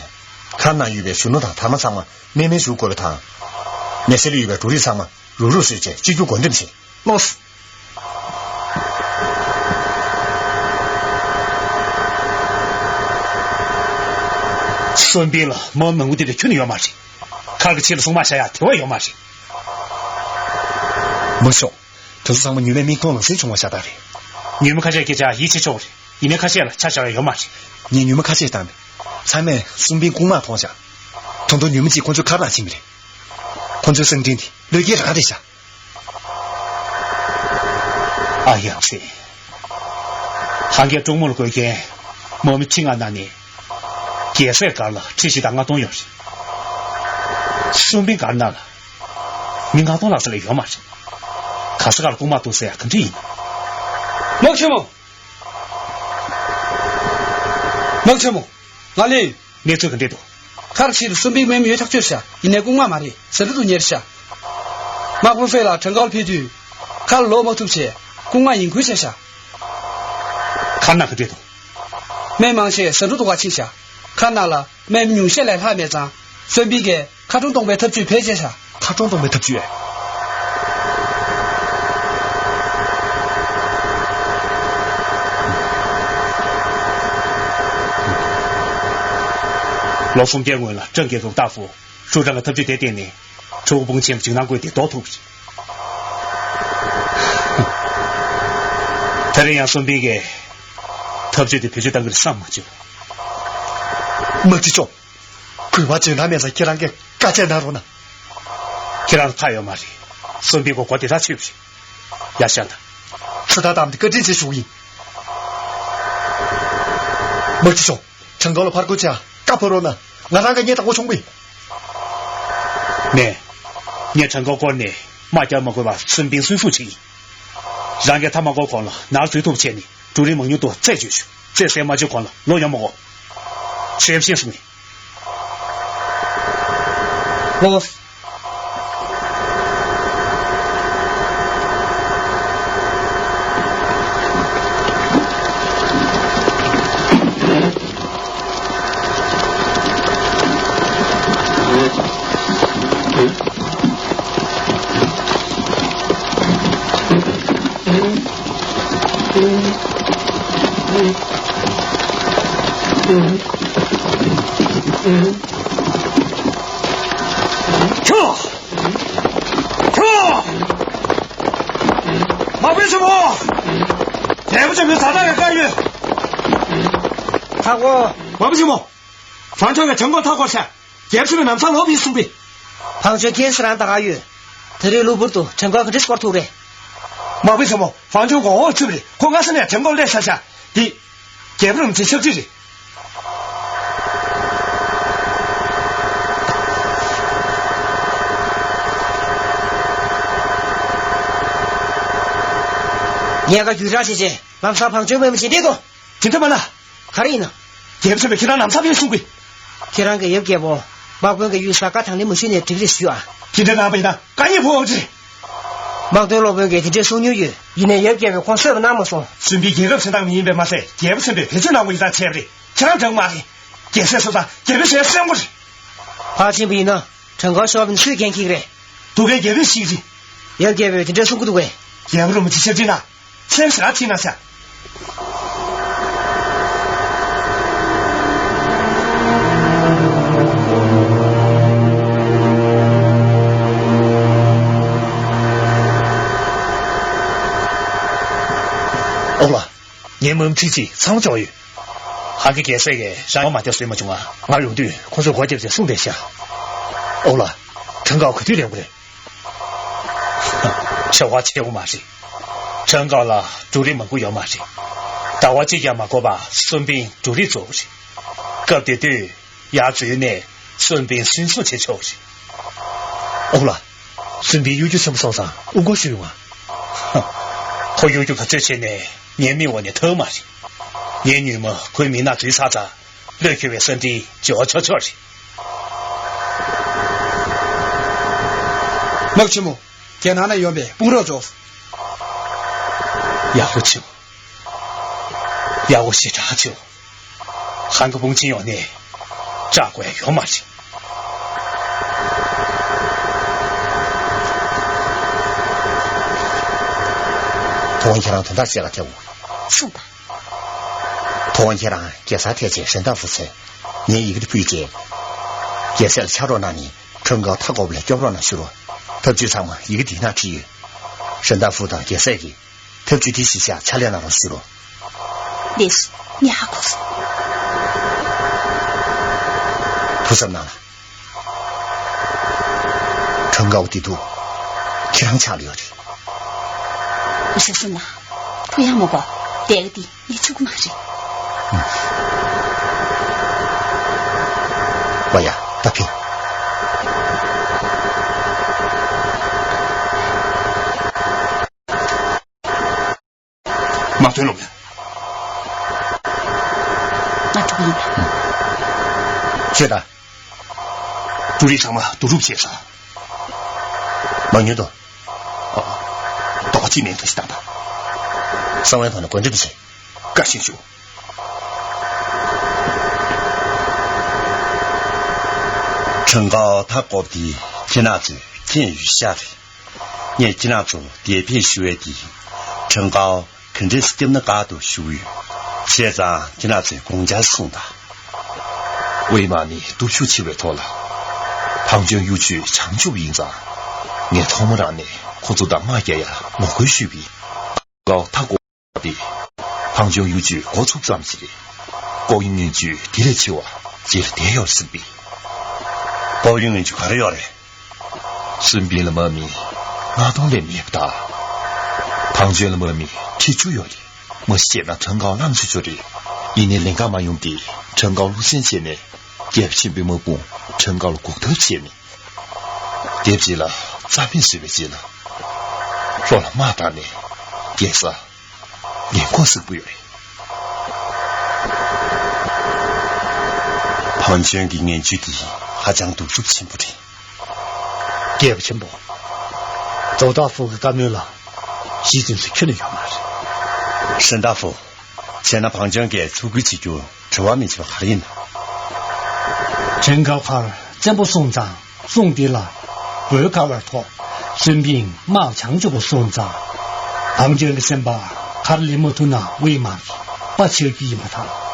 ཁར་ན་ཡོད་པའི་གཞོན་ནུ་དང་དར་མ་ཚང་མ་སྨན་སྨན་ཞུ་དགོས་པ་དང་། མེ་སེ་ལི་ཡོད་པའི་འབྲུ་རིགས་ཚང་མ་རུག་རུག་བཟོས་བྱས་གཅིག་གྱུར་བགོ་འགྲེམས་བྱས། ལོས། གསོན་པིན་ལ་མ་མང་པོ་དེ་འདྲ་ཁྱོན་ནས་ཡོད་མ་རེད། ཁར་གི་ཆེད་ལ་སྲུང་མ་བྱ་ཡ་དེ་བ་ཡོད་མ་རེད། མ་ཤོག་དེ་ཚོ་ཚང་མ་ཉུལ་མའི་མིག་མཐོང་ལག་ཟིན་བྱུང་བ་ཤ་སྟག་རེད། ཉུལ་མ་ཁ་ཤས་སྐད་ཆ་ཡིད་ཆེས་ཆོག་རེད། ཡིན་ནའི་ཁ་ཤས་ལ་ཆ་བཞག་ཡ་ཡོད་མ་རེད། ངས་ཉུལ་མ་ཁ་ཤས་བཏང་མེད། ཚང་མས་གསོན་པིན་རྐུན་མ་མཐོང་བཞག་ད་དུང་ཉུལ་མ་གཅིག་ཁོ་ཚོའི་ཁ་རག་ཕྱིན་པ་རེད། ཁོ་ཚོའི་གསང་འཕྲིན་དེ་བློས་འགེལ་རང་རེད་ཤག་ཨ་ཡང་སྲིད། ཧང་གིས་ཀྲུང་མོ་ལ་བསྐོས་མཁན་དམག་མི་ཁྲི་ལྔ་ནང་ནས་རྒྱལ་སྲས་སྒར་ལ་ཁྲི་བཞི་དང་ལྔ་སྟོང་ཡོད་རེད། གསོན་པིན་སྒར་ནང་ལ་མི་ལྔ་སྟོང་ལྷག་ཙམ་ལས་ཡོད་མ་རེད། ག་ས་ག་ལ་རྐུན་མ་འདུག་ཟེར་ཡ་ག་འདྲ་ཡིན། དམག་ཆེན་མོ། དམག་ཆེན་མོ། ང་ལས། གནས་ཚུལ་ག་འདྲས་འདུག་ཁར་ཕྱིར་གསོན་པིན་མེད་མི་ཡོད་ཐག་ཆོད་ཤག་ཡིན་ནའི་རྐུན་མ་མ་རེད། ཟ་འབྲུ་དུ་ཉེར་ཤག་དམག་དཔོན་ཧྥེ་ལགས་བྲང་ཁ་ལ་ཕེབས་དུས། ཁར་ལོག་མ་ཐུབ་བྱས། རྐུན་མ་ཡིན་ཁུལ་བྱས་ཤག་ཁར་ན་ག་འདྲས་འདུག་སྨན་མང་ཤས་ཟ་འབྲུ་དུ་ག་ཕྱིན་ཤག་ཁར་ན་ལ་སྨན་ཉུང་ཤས་ལས་ལྷག་མེད་ཙང་། གསོན་པིན་གྱིས་མཁར་གྲོང་སྟོང་པའི་ཐབས་ཇུས་བེད་སྤྱད་བྱ། མཁར་གྲོང་སྟོང་པའི་ཐབས་ཇུས། ལོ་གསུམ་བརྒྱའི་སྔོན་ལ་ཀྲང་རྒྱལ་ཁབ་ཏཱ་ཧྥུ་ཧྲུའུ་ཀྲང་གི་ཐབས་ཇུས་དེ་བརྟེན་ནས་ཁྲོ་བོ་དཔུང་ཆེན་ལ་འཇིགས་སྣང་བསྐུལ་ཏེ་ཟློག་ཐུབ་པ་རེད། དེ་རིང་ཡང་གསོན་པིན་གྱིས་ཐབས་ཇུས་དེ་བེད་སྤྱོད་གཏང་གི་རེད་བསམ་མ་བྱུང་། དམག་སྤྱི་མཆོག་གུས་པ་བྱེད་སྟངས་མེད་ཙང་ཁྱེད་རང་གིས་བཀའ་བཅད་གནང་རོགས་གནང་། ཁྱེད་རང་ལ་ཐག་ཡོད་མ་རེད། གསོན་པིན་གྱི་མགོ་དེ་ཐག་ཆོད་པ་རེད། ཡར་བཞེངས་དང་། ཚོད་ལྟ་བཏང་སྟེ་བཀའ་དྲིན་ཆེ་ཞུ་གི་ཡིན། དམག་སྤྱི་མཆོག་བྲང་ཁ་ལ་ཕར་རྒོལ་བྱས་བཀའ་ཕབ་རོགས་གནང་། ང་རང་གིས་ངའི་བདག་པོ་མཆོང་གི་ཡིན། མེད། ངས་བྲང་ཁ་བསྐོར་ནས་དམག་རྒྱག་མ་དགོས་པར་གསོན་པིན་སུན་སུན་བྱེད་ཀྱི་ཡིན། རང་གིས་མཐའ་མ་བསྐོར་གོང་ལ་ནར་འཛུལ་ཐུབ་བྱས་ནས་འབྲུ་རིགས་མང་ཉུང་ཐོག་རྩད་གཅོད་ཞུ། རྩེད་ཟས་མ་བྱེད་གོང་ལ་ལོག་ཡོང་མི་དགོས། ཞེས་བཤད་སོང་ངས། ལོག་ཁྱོད། ཁྱོད། མ་དཔེ་ཆེན་མོ། རྒྱལ་པོ་ཆེན་པོའི་བཟའ་ཟླ་ལ་བཀའ་ཡོད། ཧ་གོ། མ་དཔེ་ཆེན་མོ། ཧྥང་ཁྲོན་གྱིས་ཁྲིན་ཀའོ་མཐའ་བསྐོར་བྱས། རྒྱལ་པོ་ཆེན་པོའི་ལམ་སང་ལོག་ཕེབས་གསུངས་པས། ཧྥང་ཁྲོན་ཁྱེད་སུ་རང་ད་ག་ཡོད། ད་རེས་གློ་བུར་དུ་ཁྲིན་ཀའོ་ག་འདྲས་བསྐོར་ཐུབ་རེད། མ་དཔེ་ཆེན་མོ། ཧྥང་ཁྲོན་མགོ་འོག་ཆུད་པ་རེད། ཁོ་སྔ་ས་ནས་ཁྲིན་ཀའོ་སླེབས་ཤག་ཤག་འདི། རྒྱལ་པོ་རིན་པོ་ཆེའི་ཕྱག་བྲིས་རེད། ཉེན་ཁ་རྒྱུགས་དྲག་བྱས་རྗེས་ལམ་སང་ཧྥང་ཁྲོན་མེད་མི་བྱེད་འདི་དོ། དེ་འདྲ་མ་ན། ག་རེ་ཡིན་ན། རྒྱལ་པོ་ཆེན་པོས་ཁྱེད་རང་ལམ་སང་ཕེབས་གསུང་གི། ཁྱེད་རང་གི་ཡབ་རྒྱལ་པོ་དམག་དཔོན་གྱི་ཡུལ་ཟ་ཀ་ཐང་ནས་མ་བཞུད་ནའི་འགྲིག་རེད་ཞུ་ཨ། དེ་འདྲ་གནང་བ་ཡིན་ན་དཀའ་ངལ་ཕོག་འོང་ཅི། དམག་དོན་སློབ་དཔོན་གྱིས་དེ་འདྲའི་གསུང་མྱོང་ཡོད། ཡིན་ནའི་ཡབ་རྒྱལ་པོས་ཁོང་གསོད་པ་གནང་མ་སོང་། སུན་པིན་རྒྱལ་ཁབ་གཞན་དག་མི་ཡིན་པས་མ་ཟད། རྒྱལ་པོ་ཆེན་པོས་བེད་སྤྱོད་གནང་དགོས་ཡིན་ཙང་བྱས་པ་རེད། ཁྱེད་རང་འདྲ་མ་རེད། རྒྱལ་སྲས་སོང་ཙང་རྒྱལ་པོའི་ཞལ་གསོན་པོ་རེད། ཕར་ཕྱིན་པ་ཡིན་ན་ཁྲིན་ཀའོ་ཤོར་བ་ནི་སུས་འགན་འཁྱེར་གི་རེད། འདུག་མཁན་རྒྱལ་པོས་ཤེས་ཀྱི་རེད། ཡབ་རྒྱལ་པོས་དེ་འདྲ་གསུང་གི་འདུག་གས། རྒྱལ་པོ་རིན་པོ་ཆེ་ཕྱིར་འཁྲིད་ན། མཚན་ཞེ་དྲག་བྲིས་གནང་ཤག་ཨོ་ལ། ངའི་མུ་མཐུད་ཅིག་ཚང་མ་འབྱོར་ཡོད། ཧང་གི་རྒྱལ་སྲས་ཀྱིས་རང་མ་བསྡད་བཟོས་མ་བྱུང་ང་། ང་ཡོང་དུས་ཁོ་ཚོས་སྒོ་བརྒྱབ་བྱས་སྲུང་བསྡད་ཤག་ཨོ་ལ། ཁྲིན་ཀའོ་ག་དུས་ལེན་དགོས་རེད། ཆེ་བ་ཆེ་བོ་མ་རེད། ཁྲིན་ཀའོ་ལ་འབྲུ་རིགས་མང་པོ་ཡོད་མ་རེད། ཟླ་བ་གཅིག་ཀྱང་མ་འགོར་བར་སུན་པིན་འབྲུ་རིགས་རྫོགས་རེད། སྐབས་དེ་དུས་ཡར་འཛུལ་ནས་སུན་པིན་སུན་བཟུང་བྱེད་ཆོག་རེད། ཨོ་ལ། སུན་པིན་གཡོ་སྒྱུ་ཆེན་པོ་སོང་ཙང་དབུ་སྐོར་ཞུ་ཡོང་ང་། ཁོ་གཡོ་སྒྱུ་ག་ཚོད་བྱས་ནས་ངའི་མིག་འོག་ནས་ཐར་མ་རེད། ངའི་ཉུལ་མ་ཁོའི་མིག་ནང་འཛུལ་ཚར་ཙང་། བློས་འཁེལ་བའི་ས་འདི་འཇོག་ཆོག་ཆོག་རེད། དམག་ཆེན་མོ། རྒྱལ་ནང་ན་ཡོད་པའི་དཔུང་རོགས་ཚོ། ཡག་པོ་བྱོས། ཡག་པོ་ཞེ་དྲག་བྱོས། ཧང་གི་དཔུང་ཆེན་ཡོང་ནས་སྐྲག་དགོས་ཡ་ཡོད་མ་རེད། ཐུབ་དབང་ཁྱེད་རང་དོན་དག་བཤད་ག་ཐེབས་འོང་། གསུངས་དང་། ཐུབ་དབང་ཁྱེད་རང་རྒྱལ་སར་ཐད་ཆེད་ཧྲན་ཏ་ཧྥུ་མཚོན། ངས་ཡི་གེ་འདི་ཕུལ་རྗེས། རྒྱལ་སྲས་ལ་ཕྱག་རོགས་གནང་ནས་ཁྲིན་ཀའོ་མཐའ་བསྐོར་བ་ལས་སྐྱོབ་རོགས་གནང་ཞུ་རོགས། ཐབས་ཇུས་ཚང་མ་ཡི་གེ་འདིའི་ནང་བྲིས་ཡོད། ཧྲན་ཏ་ཧྥུ་དང་རྒྱལ་སྲས་ཀྱིས་ཐབས་ཇུས་དེ་གཞིར་བཞག་ཕྱག་ལས་གནང་རོགས་ཞུ་རོགས། ལགས་སོ། ངས་ཧ་གོ་སོང་། ཐུགས་བསམ་གནང་ལ། ཁྲིན་ཀའོ་བདེ་སྡུག་ཁྱེད་རང་ཕྱག་ལ་ཡོད་རེད། ཞུ་སོང་ན། ཐུགས་ཡག་མོ་གོ། དེ་ག་དེ་ངས་ཆུག་གི་མ་རེད། ཨུམ། བ་ཡ། ད་ཕིན། མ་ཐོན་ལོག་ཡ། ང་འགྲོ་གི་ཡིན། ཤེས་དང་། འབྲུ་རིགས་ཚང་མ་བསྡུ་རུབ་བྱས་ས། མ་ཉོན་དོ། ཨ། རྡོག་གཅིག་མེད་དུ་ཞིག་བཏང་དང་། གསང་བའི་ཐོག་ནས་གོ་འདྲི་བྱེད། བཀའ་བཞིན་ཞུ། ཁྲིན་ཀའོ་མཐའ་བསྐོར་དེ་ཁྱེད་རང་ཚོས་མཁྱེན་ཡོད་ཤག་རེད། ངས་ཁྱེད་རང་ཚོར་དེ་ཕན་ཞུ་ཡས་དེ། ཁྲིན་ཀའོ་ག་འདྲས་སྐྱབས་གནས་དགའ་སྡུག་ཞུ་གི་ཡོད། བྱས་ཙང་ཁྱེད་རང་ཚོས་དགོངས་འཆར་གསུངས་དང་། དབུས་དམག་ནི་སྟོབས་ཤུགས་ཆེ་བའི་ཐོག་ལ། ཕང་ཅོན་གཡུ་ཆོས་བྱང་ཆུབ་ཡིན་ཙང་། ངས་ཐོག་མ་རང་ནས་ཁོ་ཚོ་དང་དམག་རྒྱག་ཡར་ངོ་རྒོལ་ཞུས་པས། ཀའོ་མཐའ་བསྐོར་ཏེ། ཕང་ཅོན་གཡུ་ཆོས་འགོ་ཚུགས་ཙམ་ཞིག་རེད། ལྐོག་གཡེང་མངོན་སྤྱོད་དེ་ལས་ཆེ་བ་ཅིག་བསྡད་ཡོད་སྲིད་པས། ལྐོག་གཡེང་མངོན་སྤྱོད་ག་རེ་ཡོད་རེད། སུན་པིན་ལ་དམག་མི་ལྔ་སྟོང་ལས་མེད་པ་དང་། ཕང་ཅོན་ལ་དམག་མི་ཁྲི་བཅུ་ཡོད་རེད། མ་གཞི་བྱས་ན་ཁྲིན་ཀའོ་ལངས་ཆོག་ཆོག་རེད། ཡིན་ནའི་ལན་ཁག་མ་ཡོང་སྟེ་ཁྲིན་ཀའོ་བློ་སེང་བྱས་ནས་རྒྱལ་པོ་ཆེན་པོའི་དམག་དཔུང་ཁྲིན་ཀའོ་ལ་འགོག་ཐབས་བྱས་ནས། དེ་རྗེས་ལ་རྩ་མེད་བཟོས་པའི་རྗེས་ལ། ལྷོ་ལ་དམག་བཏང་ནས་རྒྱལ་ས་ལེན་ཁོ་ཟིག་པོ་ཡོད་རེད། ཝང་ཅུན་གྱི་ངན་ཇུས་དེ་ཧ་ཅང་གདུག་རྩུབ་ཆེན་པོ་རེད། རྒྱལ་པོ་ཆེན་པོ། ཙོའུ་ཏཱ་ཧྥུ་གི་བཀའ་མོལ་ལ་གཞི་འཛིན་ས་ཁྱོན་ནས་ཡོད་མ་རེད། ཧྲེན་ཏཱ་ཧྥུ། བྱས་ན་ཕང་ཅོན་གྱིས་ཚུར་རྒོལ་བྱེད་རྒྱུར་བྲེལ་བ་མི་བྱེད་པ་ག་རེ་ཡིན་ནམ། ཁྲེང་ཀའོ་ཁར་བཙན་པོ་སོང་ཙང་སྲུང་འདི་ལ་འོས་ག་བར་ཐོག་སུན་པིང་དམག་བྱང་ཆུབ་པོ་སོང་ཙང་། ཕང་ཅོན་གྱི་སེམས་པ་གར་ལེན་མ་ཐུབ་ན་དབུས་དམག་གི་དཔའ་ཆགས་རྒྱུ་ཡིན་པ་དང་།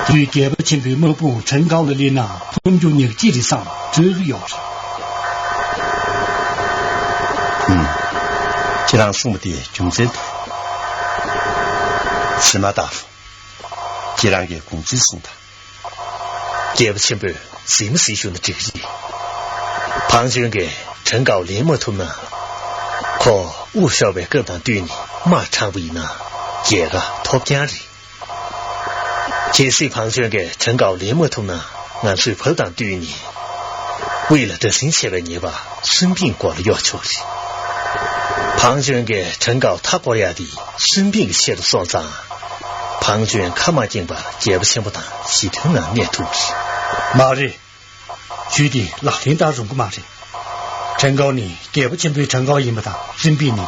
དུས་རྒྱལ་པོ་ཆེན་པོའི་དམག་དཔུང་ཁྲེང་ཀའོ་ལ་སླེབས་ན་འཐོར་རྒྱུ་ཉག་གཅིག་རེད་བསམ་འདོད་ཀྱི་ཡོད་རེད། ཧུམ། ཁྱེད་རང་གསུངས་པ་དེ་རྒྱུ་མཚན་འདུག། ཟེར་མ་ཐག་རུ། ཁྱེད་རང་གིས་དགོངས་ཚུལ་གསུངས་དང་། རྒྱལ་པོ་ཆེན་པོས་གཟིགས་མི་གཟིགས་ཞུ་ན་འགྲིག་གི་རེད། ཕང་ཅོན་གྱིས་ཁྲེང་ཀའོ་ལེན་མ་ཐུབ་ན། ཁོ་དབུ་ཤོར་བའི་སྐབས་དང་བསྟུན་ནས་དམག་དྲངས་པ་ཡིན་ན་རྒྱལ་ཁ་ཐོབ་རྐྱང་རེད། གལ་སྲིད་ཕང་ཅོན་གྱིས་ཁྲེང་ཀའོ་ལེན་མ་ཐུབ་ན་ང་ཚོས་བབ་དང་བསྟུན་ནས་དབུས་ལ་དགྲ་ཟིང་ཆེ་བའི་ཉེས་པ་སུན་པིང་མགོ་ལ་གཡོག་ཆོག་རེད། ཕང་ཅོན་གྱིས་ཁྲེང་ཀའོ་མཐའ་བསྐོར་ཡག་དེ་སུན་པིང་གི་ཆེད་དུ་སོང་ཙང་། ཕང་ཅོན་ཁ་མ་སྐྱེངས་པར་རྒྱལ་པོ་ཆེན་པོ་དང་ཞི་མཐུན་ངང་གནས་ཐུབ་ཀྱི་རེད། མ་རེད། ཇུས་དེ་ལག་ལེན་བསྟར་རུང་གི་མ་རེད། ཁྲེང་ཀའོ་ནི་རྒྱལ་པོ་ཆེན་པོའི་ཁྲེང་ཀའོ་ཡིན་པ་དང་སུན་པིང་ནི་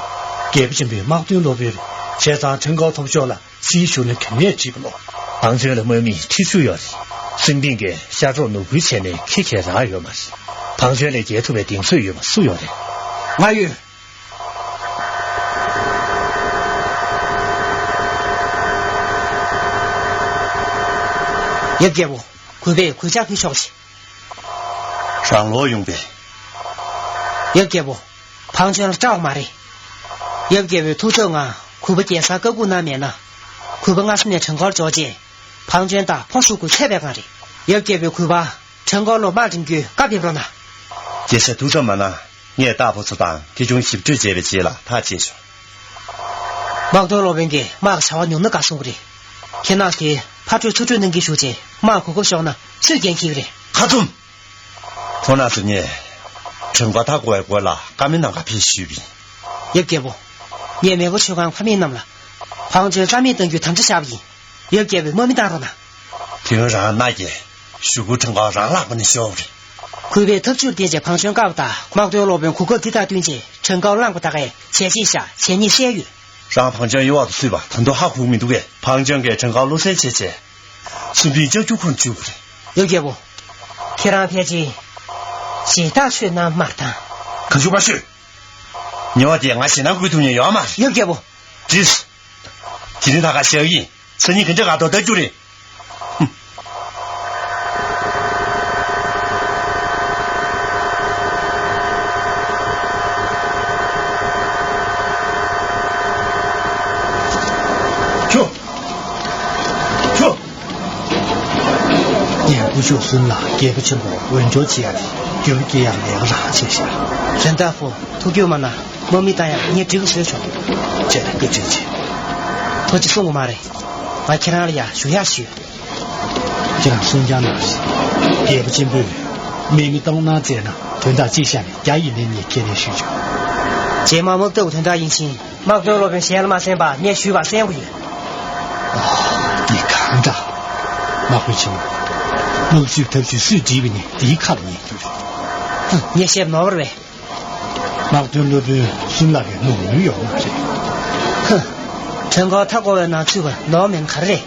རྒྱལ་པོ་ཆེན་པོའི་དམག་དོན་སློབ་དཔོན་རེད། བྱས་ཙང་ཁྲེང་ཀའོ་ཐོབ་ཕྱོགས་ལ་སྲི་ཞུ་ན་གལ་གནད་ཆེ་གི་ལོ། ཕང་ཅོན་ལ་དམག་མི་ཁྲི་བཅུ་ཡོད་རེད། སུན་པིང་གིས་ཤར་ཕྱོགས་ནོར་འཁྲུལ་བྱས་ནས་ཁྱི་ཁྱེར་རག་ཡོད་མ་རེད། ཕང་ཅོན་ལས་རྒྱལ་ཐུབ་པའི་གདེང་ཚོད་ཡོད་པ་སུ་ཡོད་རེད། ང་ཡོད། ཡབ་རྒྱལ་པོ། གུས་པས་གུས་ཕྱག་ཕུལ་ཆོག་ཅིག། རང་ལོག་ཡོང་པས། ཡབ་རྒྱལ་པོ། ཕང་ཅོན་ལ་སྐྲག་པ་མ་རེད། ཡབ་རྒྱལ་པོའི་ཐུགས་ཚོད་ངང་གུས་པ་རྒྱལ་སར་བཀའ་བཀོད་གནང་མེད་ན། གུས་པ་སྔ་ས་ནས་བྲང་ཁར་འབྱོར་རྗེས། ཕང་ཅོན་དང་ཕོ་ཤུ་གུ་ཚད་པའི་སྒང་རེད། ཡབ་རྒྱལ་པོའི་གུས་པ་བྲང་ཁར་ལོག་དམག་འདྲེན་རྒྱུའི་བཀའ་ཕེབས་རོགས་གནང་། རྒྱལ་སྲས་ཐུགས་ཚོད་མ་གནང་། ངས་རྟ་ཕོ་ཚོ་དང་ཁེ་གྱོང་ཞིབ་གྲོས་བྱས་པའི་རྗེས་ལ་ཐག་བཅད་ཆོག། དམག་དོན་སློབ་དཔོན་གྱིས་དམག་གི་བྱ་བ་ཉུང་ན་དགའ་གསུང་གི་རེད། ཁྱེད་རྣམས་ཀྱིས་ཕར་སྤྲོད་ཚུར་སྤྲོད་གནང་གི་ཞུ་རྗེས་དམག་གོ་སྐབས་ཤོར་ན་སུས་འགན་འཁྱེར་གི་རེད། ཁ་བཙུམ། ཁོང་རྣམ་ཚོ་ངས་ཁྲེང་ཀའོ་མཐའ་བསྐོར་བའི་སྐོར་ལ་བཀའ་མོལ་གནང་ག་ཕེབས་ཞུས་པ་ཡིན། ཡབ་རྒྱལ་པོ། ངས་མེས་པོ་ཆོས་ཁང་ཕ་མེས་རྣམས་ལ་ཕང་ཅོན་རྩ་མེད་གཏང་རྒྱུའི་དམ་བཅའ་བཞག་པ་ཡིན། ཡབ་རྒྱལ་པོས་དམག་མི་བཏང་རོགས་གནང་། དེ་སྔོན་རང་མནའ་སྐྱེལ། གཞུག་གུ་ཁྲེང་ཀའོ་རང་ལག་པ་ནས་ཤོར་བ་རེད། གུས་པས་ཐབས་ཇུས་བསྟན་རྗེས་ཕང་ཅོན་བཀག་པ་དང་དམག་དོན་སློབ་དཔོན་གོ་སྐབས་འདི་དང་བསྟུན་རྗེས་ཁྲེང་ཀའོ་བླངས་པ་ད་གའི་བྱས་རྗེས་བཞག་བྱས་ཉེས་བཤད་ཡོད། རང་ཕང་ཅོན་གཡོ་བ་དུ་ཚུད་པ་ད་དུང་ཧ་གོ་མི་འདུག་གས། ཕང་ཅོན་གྱིས་ཁྲེང་ཀའོ་བློ་སེང་བྱས་བྱས། སུན་པིང་ལྕགས་ཀྱུ་ཁོང་བཅུག་པ་རེད། ཡབ་རྒྱལ་པོ། ཁྱེད་རང་ཕལ་ཆེར་ཞེ་ཐག་ཆོད་ན་མར་ཐང་། གང་བྱུང་མ་ཤོད། ཉེས་པ་དེ་ང་ཞེད་སྣང་སྐུལ་ཐུབ་མཁན་ཡོད་མ་རེད། ཡབ་རྒྱལ་པོ། ཇིས། དེ་རིང་ད་ག་ཞག་ཡིན། སང་ཉིན་ག་འདྲ་ག་ཐོག་ལྟ་རྒྱུ་རེད། ཁྱོད། ཁྱོད། ངས་སྐུ་ཞབས་སུན་ལ་རྒྱལ་པོ་ཆེན་པོ་འོས་སྦྱོར་བྱེད་ཡག་གི་རྒྱབ་སྐྱེལ་ཡག་ལས་ཀ་རང་བྱས་ཤག། ཧྲེན་ཏཱ་ཧྥུ་ཐུགས་སྐྱོ་མ་གནང་། དམག་མི་བཏང་ཡག་ངས་འགྲིག་གི་བཟོས་ཆོག། བྱས་ན་བཀའ་དྲིན་ཆེ། ཐུགས་རྗེ་གསུང་གི་མ་རེད། ང་ཁྱེད་རང་ལ་ཡ་ཞུ་ཡག་ཞུས། ཁྱེད་རང་གསུང་རྐྱང་གནང་ཞིག། རྒྱལ་པོ་ཆེན་པོས་དམག་མི་གཏོང་གནང་བྱས་ན་དོན་དག་གཅིག་བཞག་ནས་རྒྱ་ཡིན་ནའི་ངས་ཁས་ལེན་ཞུས་ཆོག། རྗེས་མ་དམག་འཐབ་དོན་དག་ཡིན་ཕྱིན། དམག་དོན་སློབ་དཔོན་གཞན་ལ་མ་གསན་པར་ངས་ཞུས་པ་གསན་དགོས་ཡོད། འདི་གང་འདྲ། དམག་དཔོན་ཆེན་མོ། དམག་ཇུས་ཐབས་ཇུས་སུས་བྲིས་པ་ནི་འདིའི་ཁ་ལ་ཉན་རྒྱུ་རེད། ངས་བཤད་པ་ནོར་བ་རེད། དམག་དོན་སློབ་དཔོན་སུན་ལགས་ཀྱི་ནོར་འཁྲུལ་ཡོད་མ་རེད། ཧུ། ཁྲེང་ཀའོ་མཐའ་བསྐོར་བའི་ནང་ཚུད་པ་ནོར་མེད་ན་ག་རེ་རེད།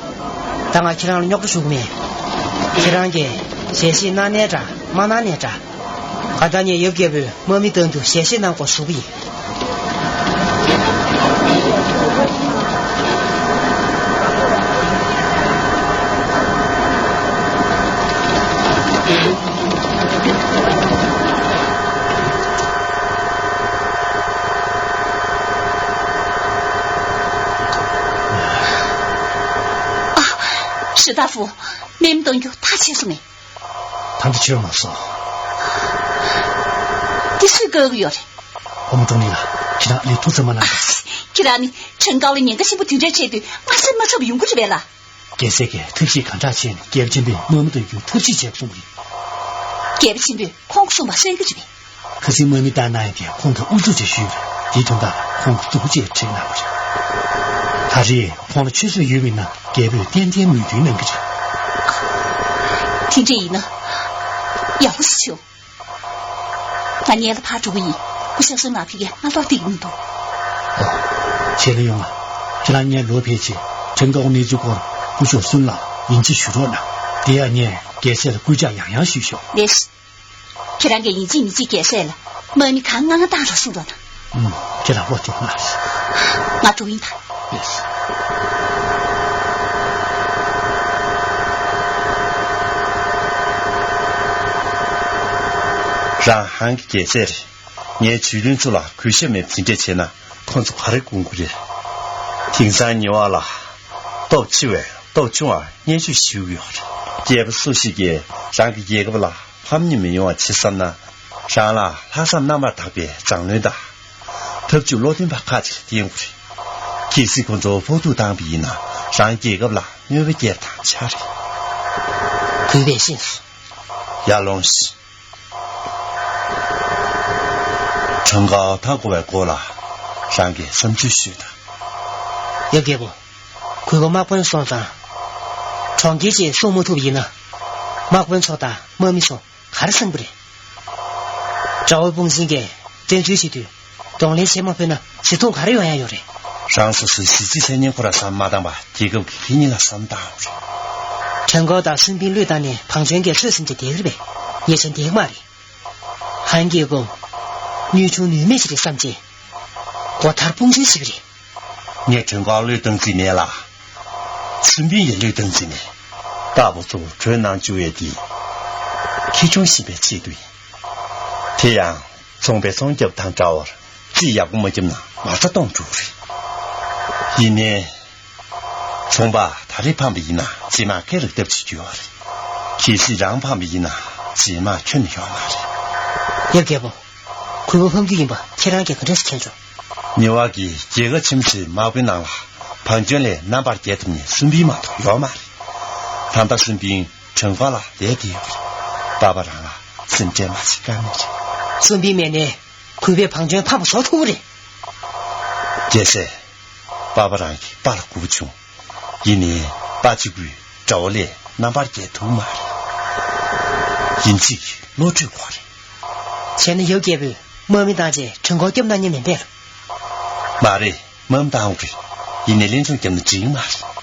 ད་ང་ཁྱེད་རང་ལ་རྙོག་དྲ་ཞུ་གི་མེད། ཁྱེད་རང་གིས་ཞལ་བཞེས་གནང་ནའི་འདྲ་མ་གནང་ནའི་འདྲ། ད་ལྟ་ངས་ཡབ་རྒྱལ་པོས་དམག་མི་གཏང་རྒྱུ་ཞལ་བཞེས་གནང་དགོས་ཞུ་གི་ཡིན། ཨ། ཧྲི་ཏཱ་ཧྥུ། དམག་མི་གཏང་རྒྱུ་ཐག་ཆོད་སོང་ངས། ད་འདི་ཆོས་མ་སོང་། འདི་སུས་བཀག་གི་ཡོད་རེད། བུ་མོ་ཀྲུང་ལི་ལགས། ཁྱེད་རང་ལས་ཐུགས་ཚོད་མ་གནང་། ཁྱེད་རང་ནི་ཁྲེང་ཀའོ་ལ་ཉེན་ཁ་ཆེན་པོ་དེ་འདྲ་འཕྲད་དུས་མ་བསད་མ་ཆོག་པ་ཡོང་གི་རེད་པས་ལགས། རྒྱལ་སྲས་ཀྱིས་ཐབས་ཤེས་གང་དྲག་བྱས་ནས་རྒྱལ་པོ་ཆེན་པོས་དམག་མི་གཏང་རྒྱུའི་ཐབས་ཤེས་བྱས་གསུངས་པ་རེད། རྒྱལ་པོ་ཆེན་པོས་ཁོང་གིས་གསུངས་པ་གསན་གྱི་རེད་པས། ཁ་སང་དམག་མི་བཏང་གནང་ཡག་དེ་ཁོང་གིས་ཨུ་ཚུགས་བྱས་ཞུས་པ་རེད། དེའི་དོན་དག་ལ་ཁོང་གིས་གཙོ་བོ་བྱས་དྲིས་གནང་བ་རེད། ད་རེས་ཁོང་ལ་ཆུད་ཟོས་ཡོད་མིན་ན་རྒྱལ་པོས་ཏན་ཏན་མོས་མཐུན་གནང་གི་རེད། དེ་འདྲ་ཡིན་ན་ཡག་པོ་ཞིག་བྱུང་། ང་ཉལ་ལ་ཕར་འགྲོ་གི་ཡིན། སྐུ་ཞབས་བསོད་ནམས་ཕ་གིར་མ་གཏོགས་བསྡད་ཀྱི་མི་འདུག་ཨོ། བྱས་ལ་ཡོང་ང་། ཁྱེད་རང་ངའི་ལོ་ཕལ་ཆེར་ཁྲིན་ཀའོ་གནས་ཚུལ་སྐོར་སྐུ་ཞབས་སུན་ལ་ཡིན་གཅིག་ཞུ་རོགས་གནང་། དེ་ཡང་ངས་རྒྱལ་སྲས་ལ་སྐུལ་ལྕག་ཡང་ཡང་ཞུས་ཤོག་ལེགས། ཁྱེད་རང་གིས་ཡིན་གཅིག་མིན་གཅིག་རྒྱལ་སྲས་ལ་དམག་མི་གང་མང་བཏང་རོགས་གསུང་རོགས་གནང་། ཨུམ། ཁྱེད་རང་ལོ་ཆུང་ང་། ང་འགྲོ་ཡིན་ད། ལེགས། རང་ཧན་གྱི་རྒྱལ་སྲས་རེད། ངའི་ཇུས་གློན་ཚོ་ལ་གུས་ཞབས་མེད་པ་དེ་འདྲས་བྱས་ན་ཁོང་ཚོ་ག་རེ་དགོངས་ཀྱི་རེད། དེང་སང་ཉེ་བ་ལ་སྟོབས་ཆེ་བས་སྟོབས་ཆུང་བར་བརྙས་བཅོས་ཞུ་གི་ཡོད་རེད། རྒྱལ་པོ་སུ་ཞིག་གིས་རང་གི་རྒྱལ་ཁབ་ལ་ཕམ་ཉེས་མི་ཡོང་བ་བྱེད་བསམ་ན། རང་ལ་ལྷག་བསམ་རྣམ་པར་དག་པའི་མཛངས་བློན་དང་། ཐབས་ཇུས་བློ་མཐུན་པ་ཁག་ཅིག་ལ་བརྟེན་དགོས་རེད། གལ་སྲིད་ཁོ་ཚོ་ཕོག་ཐུག་བཏང་བ་ཡིན་ན་རང་རྒྱལ་ཁབ་ལ་གནོད་པ་སྐྱེལ་བ་དང་ཆ་རེད། གུས་པས་ཤེས་སོང་། ཡར་ལོངས་ཤིག་ཁྲང་ཀའོ་མཐའ་བསྐོར་བའི་སྐོར་ལ་རང་གིས་བསམ་ཚུལ་ཤོད་དང་། ཡབ་རྒྱལ་པོ། གུས་པ་དམག་དཔོན་སོང་དང་། གྲོང་ཁྱེར་ཅིག་སྲུང་མ་ཐུབ་པ་ཡིན་ན། དམག་དཔོན་ཚོ་དང་དམག་མི་ཚོ་ག་རེ་བསམ་གྱི་རེད། དགྲ་བོའི་དཔུང་འཛིན་གྱིས་བཙན་འཛུལ་བྱེད་དུས་གདོང་ལེན་བྱེད་མ་ཕོད་ན་བྱེད་ཐུབ་ག་རེ་ཡོང་ཡ་ཡོད་རེད། རང་སོ་སོའི་གཟི་བརྗིད་ཟེར་མཁན་ཁོ་ར་བསམ་མ་བཏང་བར་རྒྱལ་ཁབ་ཀྱི་ཁེ་ཉིན་ལ་བསམ་བཏང་འོ་རེད། ཁྲེང་ཀའོ་དང་སུན་པིན་བློས་བཏང་ནས་བང་ཅོན་གྱི་ཚོད་ཟིན་གྱི་བསྡད་ཀྱི་རེད་པས། ཉེ་ཆར་འདེགས་མ་རེད། ཧན་རྒྱལ་པོ་ནུས་ཆུང་ནུས་མེད་ཅིག་རེད་བསམ་བྱས་མགོ་མཐར་དཔུང་འཛིན་བྱེད་ཀྱི་རེད། ངས་ཁྲེང་ཀའོ་བློས་བཏང་རྩིས་མེད་ལ། སུན་པིན་ཡང་བློས་བཏང་རྩིས་མེད། རྟག་པར་ཚུར་བྲོས་གནང་བཅུག་ཡས་དེ། ཁེ་ཆུང་ཞིག་པའི་ཆེད་དུ་ཡིན། དེ་ཡང་ཚོང་པས་ཚོང་རྒྱབ་དང་འདྲ་བར་རྩིས་ཡག་པོ་མ་བརྒྱབ་ན་མ་རྩ་སྟོངས་འགྲོ་གི་རེད། ཡིན་ནའི། ཚོང་པ་ད་རེས་ཕམ་པ་ཡིན་ན་རྗེས་མ་སྐད་རག་ཐབས་བྱེད་རྒྱུ་ཡོད་རེད། གལ་སྲིད་རང་ཕམ་པ་ཡིན་ན་རྗེས་མ་ཁྱོན་ནས་ཡོད་མ་རེད། ཡབ་རྒྱལ་པོ། གུས་པ་ཕམ་རྒྱུ་ཡིན་པ་ཁྱེད་རང་གིས་ག་འདྲས་སེ་མཁྱེན་བྱུང་། ཉེ་བ་གི་རྒྱལ་ཁབ་ཆེན་པོའི་དམག་དཔོན་ནང་ལ་བང་ཅོན་ལས་རྣམ་པར་རྒྱལ་ཐུབ་མཁན་སུན་པིན་མ་གཏོགས་ཡོད་མ་རེད། ད་ལྟ་སུན་པིན་ཁྲེང་ཀའོ་ལ་བསྡད་དེ་ཡོད་རེད། པ་ཕ་རང་ལ་སེམས་ཁྲལ་མ་བྱེད་ཀ་མེད་རེད། སུན་པིན་མེད་ནའི་གུས་པས་བང་ཅོན་ཕམ་པ་བཟོ་ཐུབ་ཀྱི་རེད། རྒྱལ་སྲས། པ་ཕ་རང་གི་པ་ལ་སྒུག་བྱུང་། ཡིན་ནའི་པ་གཅིག་པུས་དགྲ་བོ་ལས་རྣམ་པར་རྒྱལ་ཐུབ་མ་རེད། ཡིན་གཅིག་བློ་གྲོས་དགོས་རེད། བྱས་ན་ཡབ་རྒྱལ་པོས་དམག་མི་བཏང་རྗེས་ཁྲེང་ཀའོ་སྐྱོབ་གནང་མཁན་མིན་པས་ལགས། མ་རེད། དམག་མི་བཏང་དགོས་རེད། ཡིན་ནའི་ལན་ཆུང་བརྒྱབ་ན་འགྲིག་གི་མ་རེད།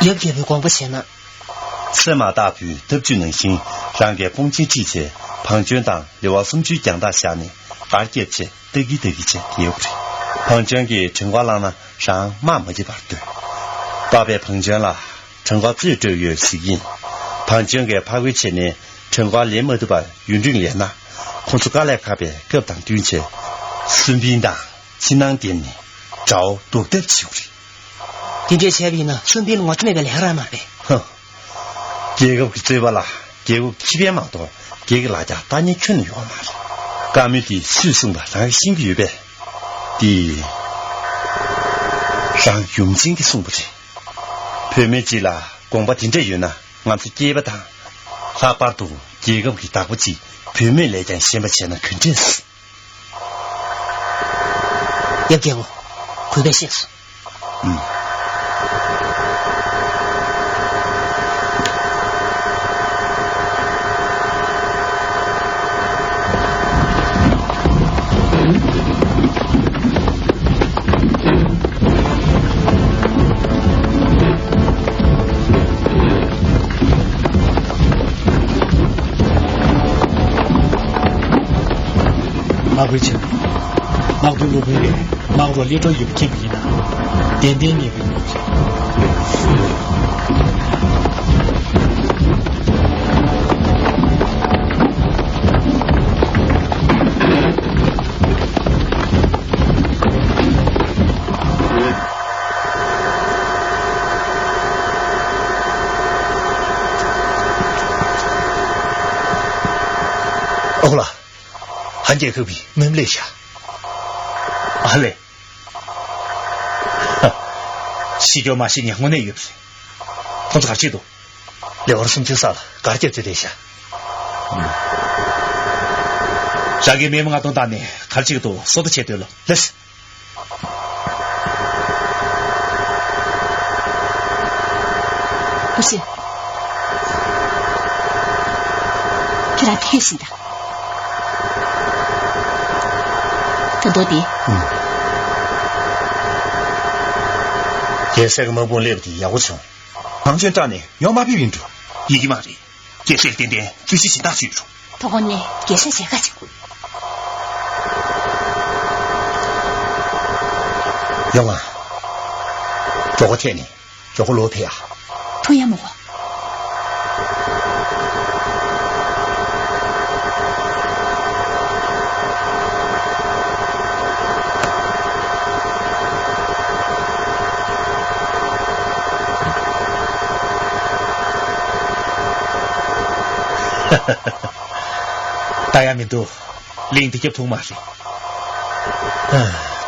ཡབ་རྒྱལ་པོའི་དགོངས་པ་བྱས་ན། སེམས་མ་བརྟག་པའི་ཐབས་ཇུས་ནང་བཞིན་རང་གིས་དཔུང་ཆེན་ཁྲིད་བྱས་བང་ཅོན་དང་ལེ་དབར་སུམ་ཅུའི་རྒྱང་ཐག་བཞག་ནས་གར་བརྒྱབ་བྱས་ལྟ་གིན་ལྟ་གིན་བྱས་བསྡད་ཡོད་པ་རེད། བང་ཅོན་གྱིས་ཁྲེང་ཀའོ་བླངས་ན་རང་དམག་མ་རྒྱབ་པར་སྡོད། པ་ཕས་བང་ཅོན་ལ་ཁྲེང་ཀའོ་རྩོད་སྤྲོད་ཡོད་ཟེར་གྱིན། བང་ཅོན་གྱིས་ཕར་རྒོལ་བྱས་ནས་ཁྲེང་ཀའོ་ལེན་མ་ཐུབ་པར་ཡུན་རིང་ལེན་ན། ཁོང་ཚོ་དཀའ་ལས་ཁག་པའི་སྐབས་དང་བསྟུན་བྱས་སུན་པིན་དང་ཕྱི་ནང་བརྒྱབ་ནས་དགྲ་བོ་བཟློག་ཐབས་བྱེད་དགོས་རེད། དེ་འདྲས་བྱས་པ་ཡིན་ན་སུན་པིན་ལ་ངོ་ཚ་མེད་པའི་ལས་ཀ་རང་མ་རེད་པས། ཧ། རྒྱལ་ཁབ་ཀྱི་རྩོད་པ་ལ་རྒྱལ་ཁབ་ཀྱི་ཁེ་ཕན་མ་གཏོགས་སྒེར་གྱི་ལ་རྒྱ་ལྟ་མཁན་ཁྱོན་ནས་ཡོད་མ་རེད། བཀའ་མོལ་དེ་སུས་གསུངས་པ་རང་གིས་ཤེས་ཀྱི་ཡོད་པས། དེ་རང་ཡུམ་ཆེན་གྱིས་གསུངས་པ་རེད། བུད་མེད་ཅིག་ལ་དགོངས་པ་དེ་འདྲ་ཡོད་ན་ང་ཚོ་སྐྱེས་པ་དང་། ལྷག་པར་དུ་རྒྱལ་ཁབ་ཀྱི་བདག་པོ་ཅིག་བུད་མེད་ལས་ཀྱང་ཞན་པ་བྱས་ན་ག་འདྲས། ཡབ་རྒྱལ་པོ། གུས་པས་ཤེས་སོང་། ཨུམ། དམག་དཔོན་ཆེན་པོ། དམག་དཔོན་སློབ་དཔོན་ལས་དམག་རོགས་སླེབས་འགྲོ་ཡོད་པ་མཁྱེན་པ་ཡིན་ན། ཏན་ཏན་ངེས་པའི་ངོས་ཀྱི། ཨོ་ལ། ཧན་རྒྱལ་ཁབ་ཀྱི་དམག་མི་སླེབས་ཤག་ཨ་ལས། ཤི་རྒྱུ་མ་ཤི་ཉེ་དངོས་གནས་ཡོད་པ་རེད། ཁོང་ཚོ་ག་རེ་བྱེད་འདུག་ལེ་དབར་སུམ་ཅུ་ས་ལ་གར་རྒྱབ་ཚོད་རེད་ཤག་རང་གིས་མི་མང་སྟོང་བཏང་ནས་གར་བྱེད་ཀྱི་འདུག་སོ་ལྟ་བྱེད་སྡོད་ལོ། ལེས། སྐུ་ཞབས། ཁྱེད་རང་ཐོས་ཤིག་དང་། ད་དོ་དེ། ཨུམ། རྒྱལ་སྲས་ཀྱི་དམག་དཔུང་སླེབས་དེ་ཡག་པོ་བྱུང་། གངས་ཅན་བཀྲ་ནས་ཡོང་མ་ཕེབས་ཡིན་འགྲོ། ཡིན་གྱི་མ་རེད། རྒྱལ་སྲས་ཏན་ཏན་རྩོད་གཞི་གཞན་དག་བྱོས་རུང་། དོ་དགོང་ནས་རྒྱལ་སྲས་མཇལ་ཁ་བྱེད་དགོས། ཡོང་ང་། མགྱོགས་པོ་ཐད་ནས་མགྱོགས་པོ་ལོག་ཕེབས་ཨ། ཐུགས་ཡ་མོ་གོ། ལྟ་ཡ་མི་འདུག་གླིང་འདི་རྒྱབ་ཐུག་མ་རེད།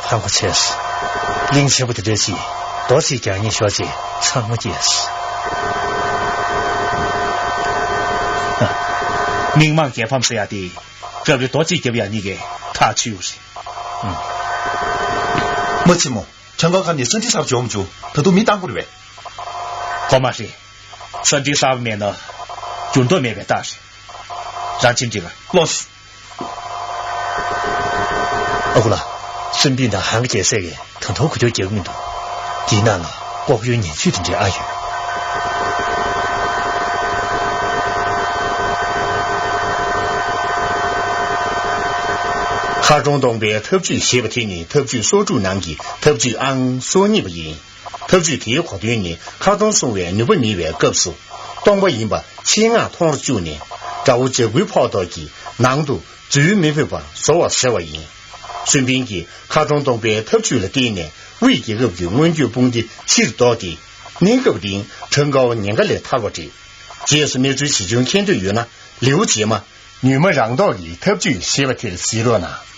ཧ་གོ་ཆེ། གླིང་ཆེན་པོ་དེ་འདྲ་ཞིག་རྡོ་གཅིག་རྒྱག་སྙིང་ཤོར་རྗེས་ཚང་མ་སྐྱེས། མི་དམངས་རྒྱལ་ཕམ་ཟེར་ཡ་དེ་སྐབས་རེ་རྡོ་གཅིག་རྒྱབ་ཡ་གཉིས་ཀའི་ཐག་ཆོད་རེད། ཨང་། མ་ཆེན་མོ། བྱང་ཀ་མཁར་ནས་ས་འདྲེན་གསར་བྱུང་བྱུང་། ད་དུང་མི་བཏང་དགོས་རེད་པས། གོ་མ་རེད། ས་འདྲེན་གསར་མེད་ན་འགྱུར་ལྡོག་མེད་པའི་རྟགས་རེད། རང་ཁྱིམ་འགྲིག་ག་ལོས། ཨ་ཁུ་ལགས། སུན་པིན་དང་ཧང་རྒྱལ་སྲས་ཀྱིས་ད་དུང་གོ་ཐོས་རྒྱག་གི་མི་འདུག་འདིའི་ནང་ལ་ལྐོག་གཡོའི་ཉེས་བཅུད་དེ་འདྲ་ཨ་ཡོད། མཁར་གྲོང་སྟོང་པའི་ཐབས་ཇུས་ཞེས་པ་དེ་ནི་ཐབས་ཇུས་སོ་དྲུག་ནང་གི་ཐབས་ཇུས་ཨང་སོ་གཉིས་པ་ཡིན། ཐབས་ཇུས་དེའི་གོ་དོན་ནི་མཁར་གྲོང་སྲུང་བའི་ནུས་པ་མེད་པའི་སྐབས་སུ། སྟོང་པ་ཡིན་པ་ཆེད་མངགས་མཐོང་རུ་བཅུག་ནས། དགྲ་བོ་འཇབ་རྒོལ་ཕོག་ཐོག་གི་ནང་དུ་འཛུལ་མི་ཕོད་པར་བཟོ་བར་ཟེར་བ་ཡིན། སུན་པིན་གྱིས་མཁར་གྲོང་སྟོང་པའི་ཐབས་ཇུས་ལ་བརྟེན་ནས་དབུས་རྒྱལ་ཁབ་ཀྱི་སྔོན་སྐྱོད་དཔུང་སྡེ་ཕྱིར་ལྡོག་སྟེ། གནས་སྐབས་རིང་ཁྲོན་ཀའོ་ཉེན་ཁ་ལས་ཐར་བ་རེད། རྗེས་སུ་གནས་ཚུལ་ཇི་བྱུང་མཁྱེན་འདོད་ཡོད་ན། ལེའུ་རྗེས་མ། ཉུལ་མ་རང་ཐོག་གི་ཐབས་ཇུས་ཞེས་པ་དེར་གཟིགས་རོགས་གནང་།